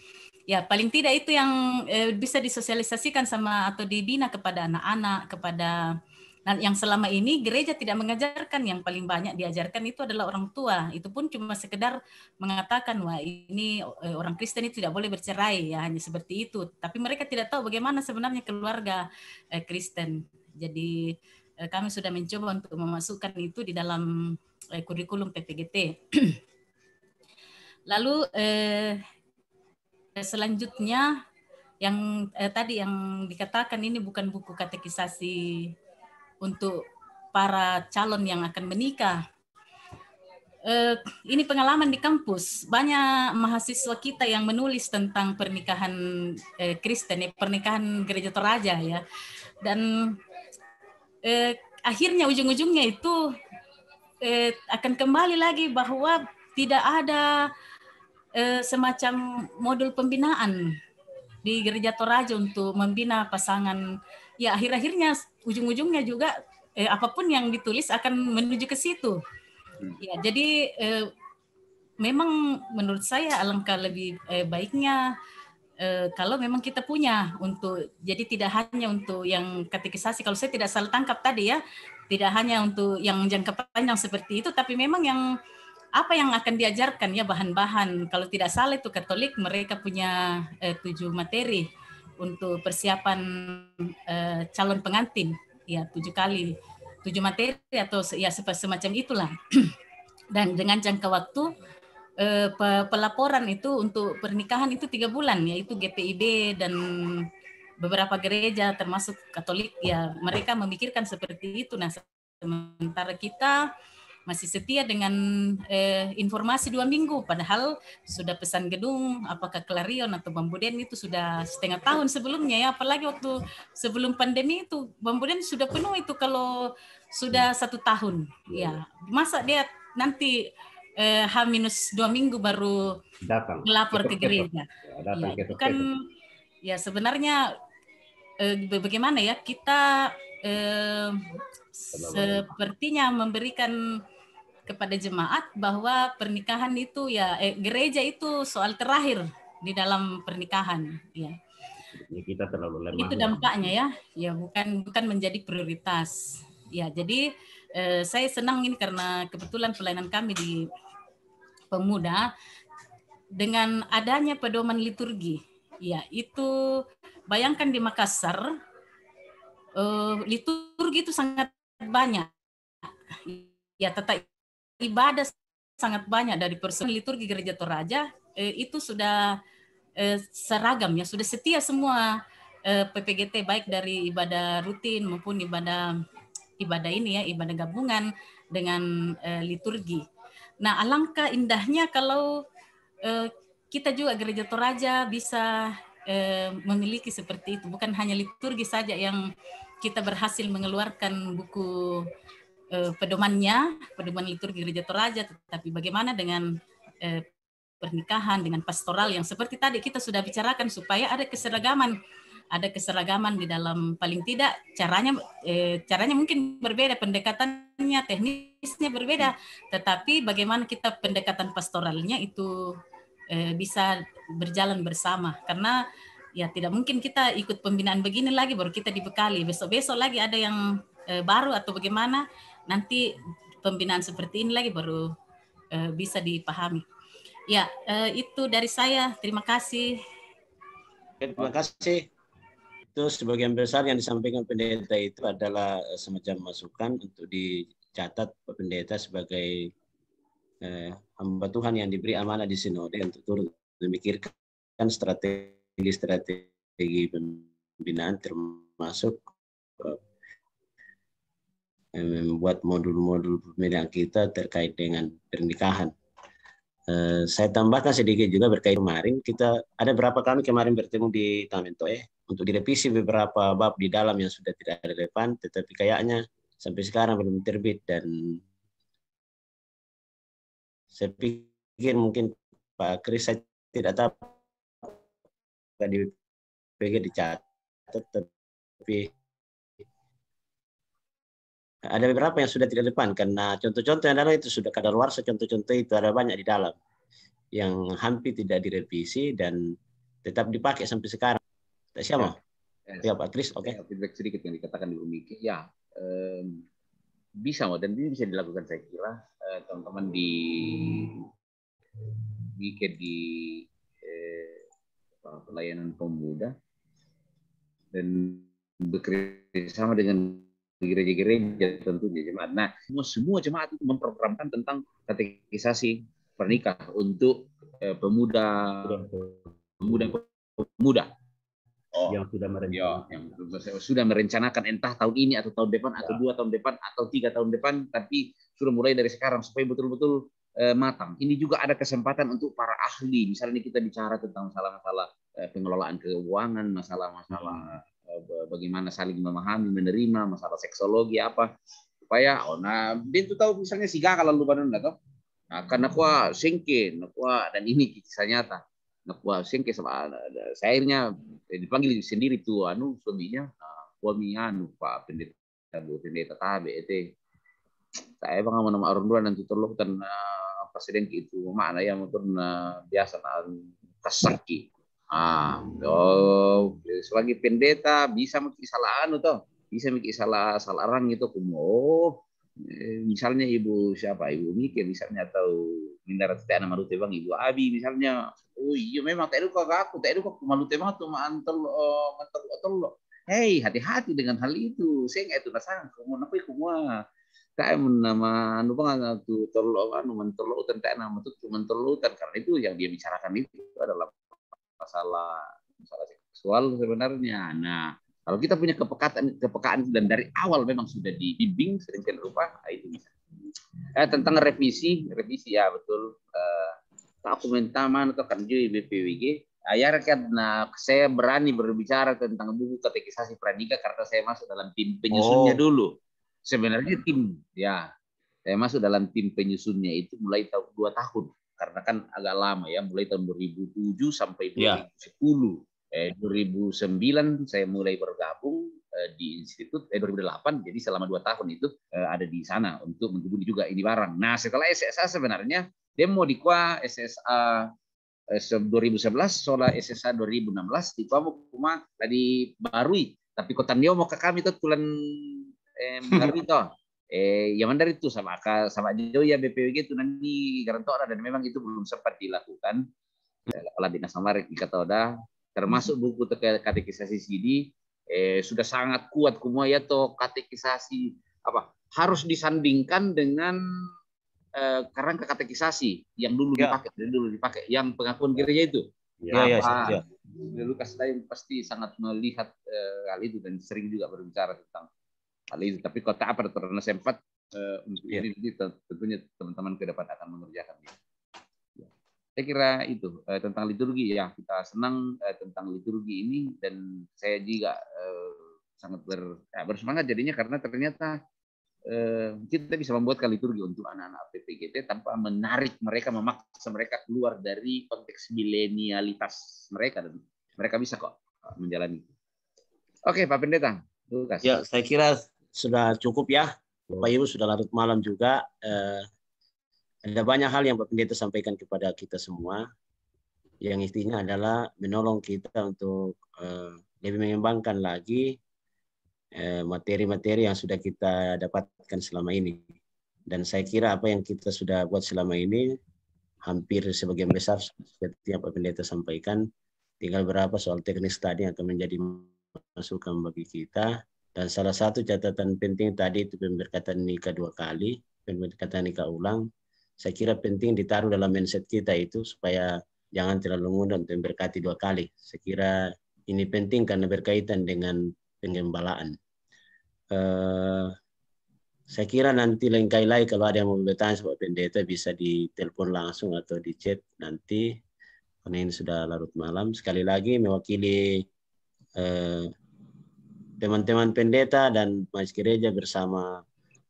Ya, paling tidak itu yang eh, bisa disosialisasikan sama atau dibina kepada anak-anak, kepada, nah, yang selama ini gereja tidak mengajarkan, yang paling banyak diajarkan itu adalah orang tua. Itu pun cuma sekedar mengatakan, "Wah, ini eh, orang Kristen itu tidak boleh bercerai," ya, hanya seperti itu. Tapi mereka tidak tahu bagaimana sebenarnya keluarga eh, Kristen. Jadi eh, kami sudah mencoba untuk memasukkan itu di dalam eh, kurikulum P P G T. Lalu eh, selanjutnya yang eh, tadi yang dikatakan ini bukan buku katekisasi untuk para calon yang akan menikah. Eh, ini pengalaman di kampus. Banyak mahasiswa kita yang menulis tentang pernikahan eh, Kristen, ya, pernikahan Gereja Toraja, ya. Dan eh, akhirnya ujung-ujungnya itu eh, akan kembali lagi bahwa tidak ada eh, semacam modul pembinaan di Gereja Toraja untuk membina pasangan. Ya, akhir-akhirnya, ujung-ujungnya juga eh, apapun yang ditulis akan menuju ke situ. Ya, jadi eh, memang menurut saya alangkah lebih eh, baiknya eh, kalau memang kita punya untuk, jadi tidak hanya untuk yang katekisasi, kalau saya tidak salah tangkap tadi, ya, tidak hanya untuk yang jangka panjang seperti itu, tapi memang yang apa yang akan diajarkan, ya, bahan-bahan. Kalau tidak salah itu Katolik mereka punya eh, tujuh materi untuk persiapan eh, calon pengantin, ya, tujuh kali, tujuh materi atau se- ya sepa- semacam itulah. Dan dengan jangka waktu eh, pe- pelaporan itu untuk pernikahan itu tiga bulan, yaitu G P I B dan beberapa gereja termasuk Katolik, ya, mereka memikirkan seperti itu. Nah, sementara kita masih setia dengan eh, informasi dua minggu, padahal sudah pesan gedung, apakah Clarion atau Bambuden itu sudah setengah tahun sebelumnya, ya, apalagi waktu sebelum pandemi itu Bambuden sudah penuh itu kalau sudah satu tahun, ya, masa dia nanti eh, H minus dua minggu baru Datang. melapor ke Ketok-ketok. Gereja. Ya, datang Ya, ketok-ketok. Kan, ya, sebenarnya eh, ba- bagaimana, ya, kita eh, sepertinya memberikan kepada jemaat bahwa pernikahan itu, ya, eh, gereja itu soal terakhir di dalam pernikahan, ya. Ini kita terlalu lemah. Itu dampaknya, ya, ya, bukan bukan menjadi prioritas. Ya, jadi eh, saya senang ini karena kebetulan pelayanan kami di pemuda dengan adanya pedoman liturgi. Ya, itu bayangkan di Makassar eh, liturgi itu sangat banyak. Ya, tata ibadah sangat banyak dari personil liturgi Gereja Toraja eh, itu sudah eh, seragam, ya, sudah setia semua eh, P P G T, baik dari ibadah rutin maupun ibadah ibadah ini, ya, ibadah gabungan dengan eh, liturgi. Nah, alangkah indahnya kalau eh, kita juga Gereja Toraja bisa eh, memiliki seperti itu, bukan hanya liturgi saja yang kita berhasil mengeluarkan buku eh, pedomannya, pedoman liturgi Gereja Toraja, tetapi bagaimana dengan eh, pernikahan, dengan pastoral yang seperti tadi kita sudah bicarakan, supaya ada keseragaman, ada keseragaman di dalam, paling tidak caranya eh, caranya mungkin berbeda, pendekatannya, teknisnya berbeda, tetapi bagaimana kita pendekatan pastoralnya itu eh, bisa berjalan bersama, karena, ya, tidak mungkin kita ikut pembinaan begini lagi baru kita dibekali, besok-besok lagi ada yang eh, baru atau bagaimana, nanti pembinaan seperti ini lagi baru eh, bisa dipahami. Ya, eh, itu dari saya. Terima kasih. Oke, terima kasih. Itu sebagian besar yang disampaikan pendeta itu adalah eh, semacam masukan untuk dicatat Pak Pendeta sebagai eh, hamba Tuhan yang diberi amanah di sinode untuk turut memikirkan strategi-strategi pembinaan, termasuk eh, membuat modul-modul pembinaan kita terkait dengan pernikahan. Eh, saya tambahkan sedikit juga berkait kemarin, kita ada berapa kami kemarin bertemu di Taman Toe untuk direvisi beberapa bab di dalam yang sudah tidak relevan, tetapi kayaknya sampai sekarang belum terbit, dan saya pikir mungkin Pak Kris, saya tidak tahu apakah di P P G dicatat, tapi ada beberapa yang sudah tidak relevan karena contoh-contoh yang ada itu sudah kadaluarsa, contoh-contoh itu ada banyak di dalam yang hampir tidak direvisi, dan tetap dipakai sampai sekarang. Tak siapa? Ya. Ya, Pak Kris, oke. Saya feedback sedikit yang dikatakan Ibu Miki. Ya, em, bisa, dan ini bisa dilakukan, saya kira, eh, teman-teman di Miki di eh, pelayanan pemuda dan bekerja sama dengan gereja-gereja tentunya, jemaat. Nah, semua, semua jemaat itu memprogramkan tentang katekisasi pernikah untuk eh, pemuda, pemuda, pemuda. Oh, yang sudah merencanakan. Ya, yang sudah merencanakan, entah tahun ini atau tahun depan atau ya. dua tahun depan atau tiga tahun depan, tapi sudah mulai dari sekarang supaya betul-betul eh, matang. Ini juga ada kesempatan untuk para ahli. Misalnya kita bicara tentang masalah-masalah eh, pengelolaan keuangan, masalah-masalah hmm. eh, bagaimana saling memahami, menerima, masalah seksologi apa. Supaya, oh, nah, dia itu tahu misalnya si gagal lalu badan atau nah, karena kuah sengke, kuah dan ini kisah nyata. Nah, kuah sengke sama saya akhirnya eh, dipanggil sendiri tuh anu suaminya, nah, suami anu Pak Pendeta, Bu Pendeta Tabe itu. Saya bang mana orang dua nanti terlok dan uh, presiden itu mana ya mungkin uh, biasa nah, kasaki. Ah, oh, sebagai pendeta bisa mungkin salah anu toh, bisa mungkin salah salah orang itu kumo. Oh, misalnya ibu siapa, ibu Mike misalnya atau Mindara Tete anak Marute bang ibu Abi misalnya, oh iya memang tak edu aku, tak edu aku malu tema tu mantel mantel telok. Hei, hati-hati dengan hal itu. Saya nggak itu nasang kamu apa itu semua. Tak nama anu bang tu telok anu mantel tentang nama tu mantel karena itu yang dia bicarakan itu adalah masalah masalah seksual sebenarnya. Nah, kalau kita punya kepekaan kepekaan dan dari awal memang sudah dibimbing sedemikian rupa, nah, itu bisa. Eh, tentang revisi, revisi ya betul. Eh, aku minta mana tuh kan juga B P W G. Ayah kan, nah, saya berani berbicara tentang buku katekisasi pranikah karena saya masuk dalam tim penyusunnya oh. dulu. Sebenarnya tim, ya, saya masuk dalam tim penyusunnya itu mulai tahun dua tahun karena kan agak lama ya, mulai tahun dua ribu tujuh sampai dua ribu sepuluh. Ya. Eh, dua ribu sembilan saya mulai bergabung eh, di institut, eh dua ribu delapan, jadi selama dua tahun itu eh, ada di sana untuk menghubungi juga ini barang. Nah, setelah S S A sebenarnya dia mau dikua S S A eh, dua ribu sebelas, soal S S A dua ribu enam belas di kamu cuma tadi barui, tapi kota Nio mau ke kami tuh tulen eh, barui toh. Eh, yang mana dari itu sama sama jauh ya B P W G itu nanti garanto ada dan memang itu belum sempat dilakukan. Kalau di Nasamar kita udah termasuk buku terkait katekisasi sidi eh, sudah sangat kuat kumua ya toh katekisasi apa harus disandingkan dengan eh, kerangka katekisasi yang dulu ya. dipakai, yang dulu dipakai, yang pengakuan gereja itu. Ya, ya, ya. Lukas lain pasti sangat melihat eh, hal itu dan sering juga berbicara tentang hal itu. Tapi kota apa karena sempat eh, untuk ya. ini tentunya teman-teman ke depan akan mengerjakan. Ya. Saya kira itu eh, tentang liturgi ya, kita senang eh, tentang liturgi ini dan saya juga eh, sangat ber, ya, bersemangat jadinya karena ternyata eh, kita bisa membuatkan liturgi untuk anak-anak P P G T tanpa menarik mereka, memaksa mereka keluar dari konteks milenialitas mereka dan mereka bisa kok menjalani. Oke, Pak Pendeta, Lukas. Ya, saya kira sudah cukup ya. Bapak Ibu sudah larut malam juga. Eh, ada banyak hal yang Pak Pendeta sampaikan kepada kita semua. Yang intinya adalah menolong kita untuk eh, lebih mengembangkan lagi eh, materi-materi yang sudah kita dapatkan selama ini. Dan saya kira apa yang kita sudah buat selama ini hampir sebagian besar seperti yang Pak Pendeta sampaikan, tinggal berapa soal teknis tadi yang akan menjadi masukan bagi kita. Dan salah satu catatan penting tadi itu pemberkatan nikah dua kali, pemberkatan nikah ulang. Saya kira penting ditaruh dalam mindset kita itu supaya jangan terlalu mudah untuk memberkati dua kali. Saya kira ini penting karena berkaitan dengan penggembalaan. Eh, saya kira nanti lain kali lagi kalau ada yang mau bertanya sama pendeta bisa ditelepon langsung atau di chat nanti karena ini sudah larut malam. Sekali lagi mewakili eh, teman-teman pendeta dan majelis gereja bersama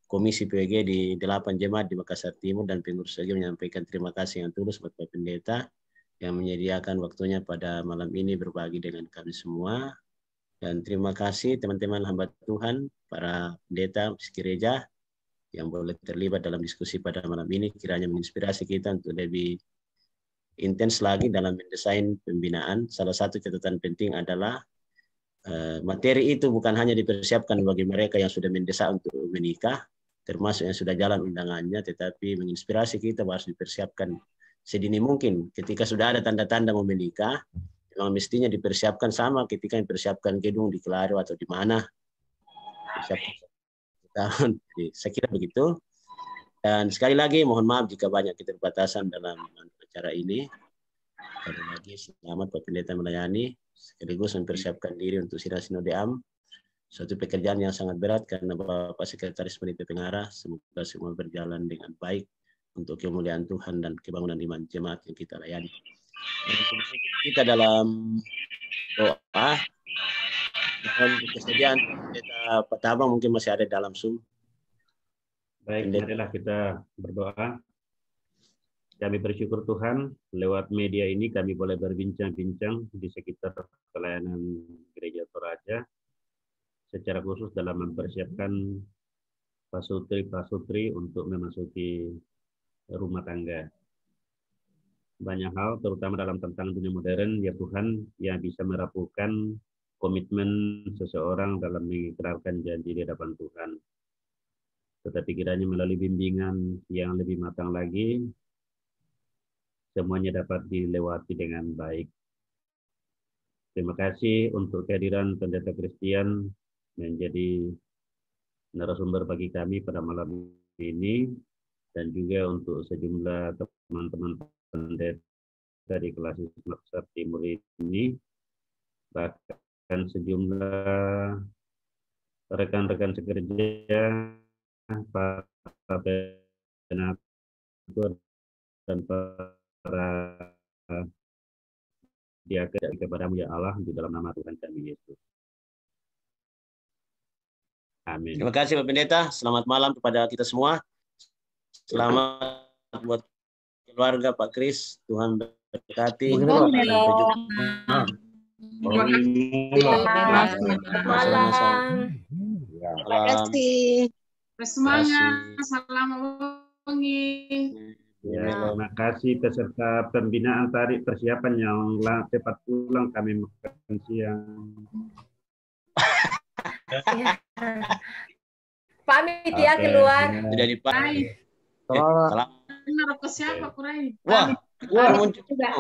Komisi P W G di delapan jemaat di Makassar Timur dan pengurus P W G menyampaikan terima kasih yang tulus buat Pak Pendeta yang menyediakan waktunya pada malam ini berbagi dengan kami semua. Dan terima kasih teman-teman hamba Tuhan, para pendeta, majelis gereja yang boleh terlibat dalam diskusi pada malam ini. Kiranya menginspirasi kita untuk lebih intens lagi dalam mendesain pembinaan. Salah satu catatan penting adalah eh, materi itu bukan hanya dipersiapkan bagi mereka yang sudah mendesak untuk menikah, termasuk yang sudah jalan undangannya, tetapi menginspirasi kita bahwa harus dipersiapkan sedini mungkin. Ketika sudah ada tanda-tanda mau menikah, memang mestinya dipersiapkan sama ketika mempersiapkan gedung di Kelado atau di mana. Persiapkan tahun. Jadi, saya kira begitu. Dan sekali lagi mohon maaf jika banyak keterbatasan dalam acara ini. Sekali lagi selamat Pak Pendeta melayani sekaligus mempersiapkan diri untuk Sidang Sinode A M. Suatu pekerjaan yang sangat berat karena Bapak Sekretaris Panitia Pengarah, semoga semua berjalan dengan baik untuk kemuliaan Tuhan dan kebangunan iman jemaat yang kita layani. Dan kita dalam doa, mohon kesediaan Pendeta Pak Tabang mungkin masih ada dalam Zoom. Baik, Pendeta. Marilah kita berdoa. Kami bersyukur Tuhan, lewat media ini kami boleh berbincang-bincang di sekitar pelayanan Gereja Toraja, secara khusus dalam mempersiapkan pasutri-pasutri untuk memasuki rumah tangga. Banyak hal, terutama dalam tantangan dunia modern, ya Tuhan, yang bisa merapuhkan komitmen seseorang dalam mengikrarkan janji di hadapan Tuhan. Tetapi kiranya melalui bimbingan yang lebih matang lagi, semuanya dapat dilewati dengan baik. Terima kasih untuk kehadiran Pendeta Christian menjadi narasumber bagi kami pada malam ini, dan juga untuk sejumlah teman-teman pendeta di Klasis Makassar Timur ini, bahkan sejumlah rekan-rekan sekerja, para penatua, dan para diaken kepadamu, ya Allah, di dalam nama Tuhan kami Yesus. Amin. Terima kasih Pak Pendeta. Selamat malam kepada kita semua. Selamat buat keluarga Pak Kris. Tuhan berkati. Begitu, Pak. Sampai jumpa. Nah. Terima kasih. Malam. Malam. Ya. Malam. Semangat. Terima kasih. Salam wengi. Ya, terima kasih peserta pembinaan tadi, persiapan yang la- cepat pulang, kami makan siang. Pamit ya Oke. Keluar. Sudah dipakai. Hai. Eh, Selamat. Salam. Benar ke siapa, Kurai? Wah, wah, muncul. Sudah.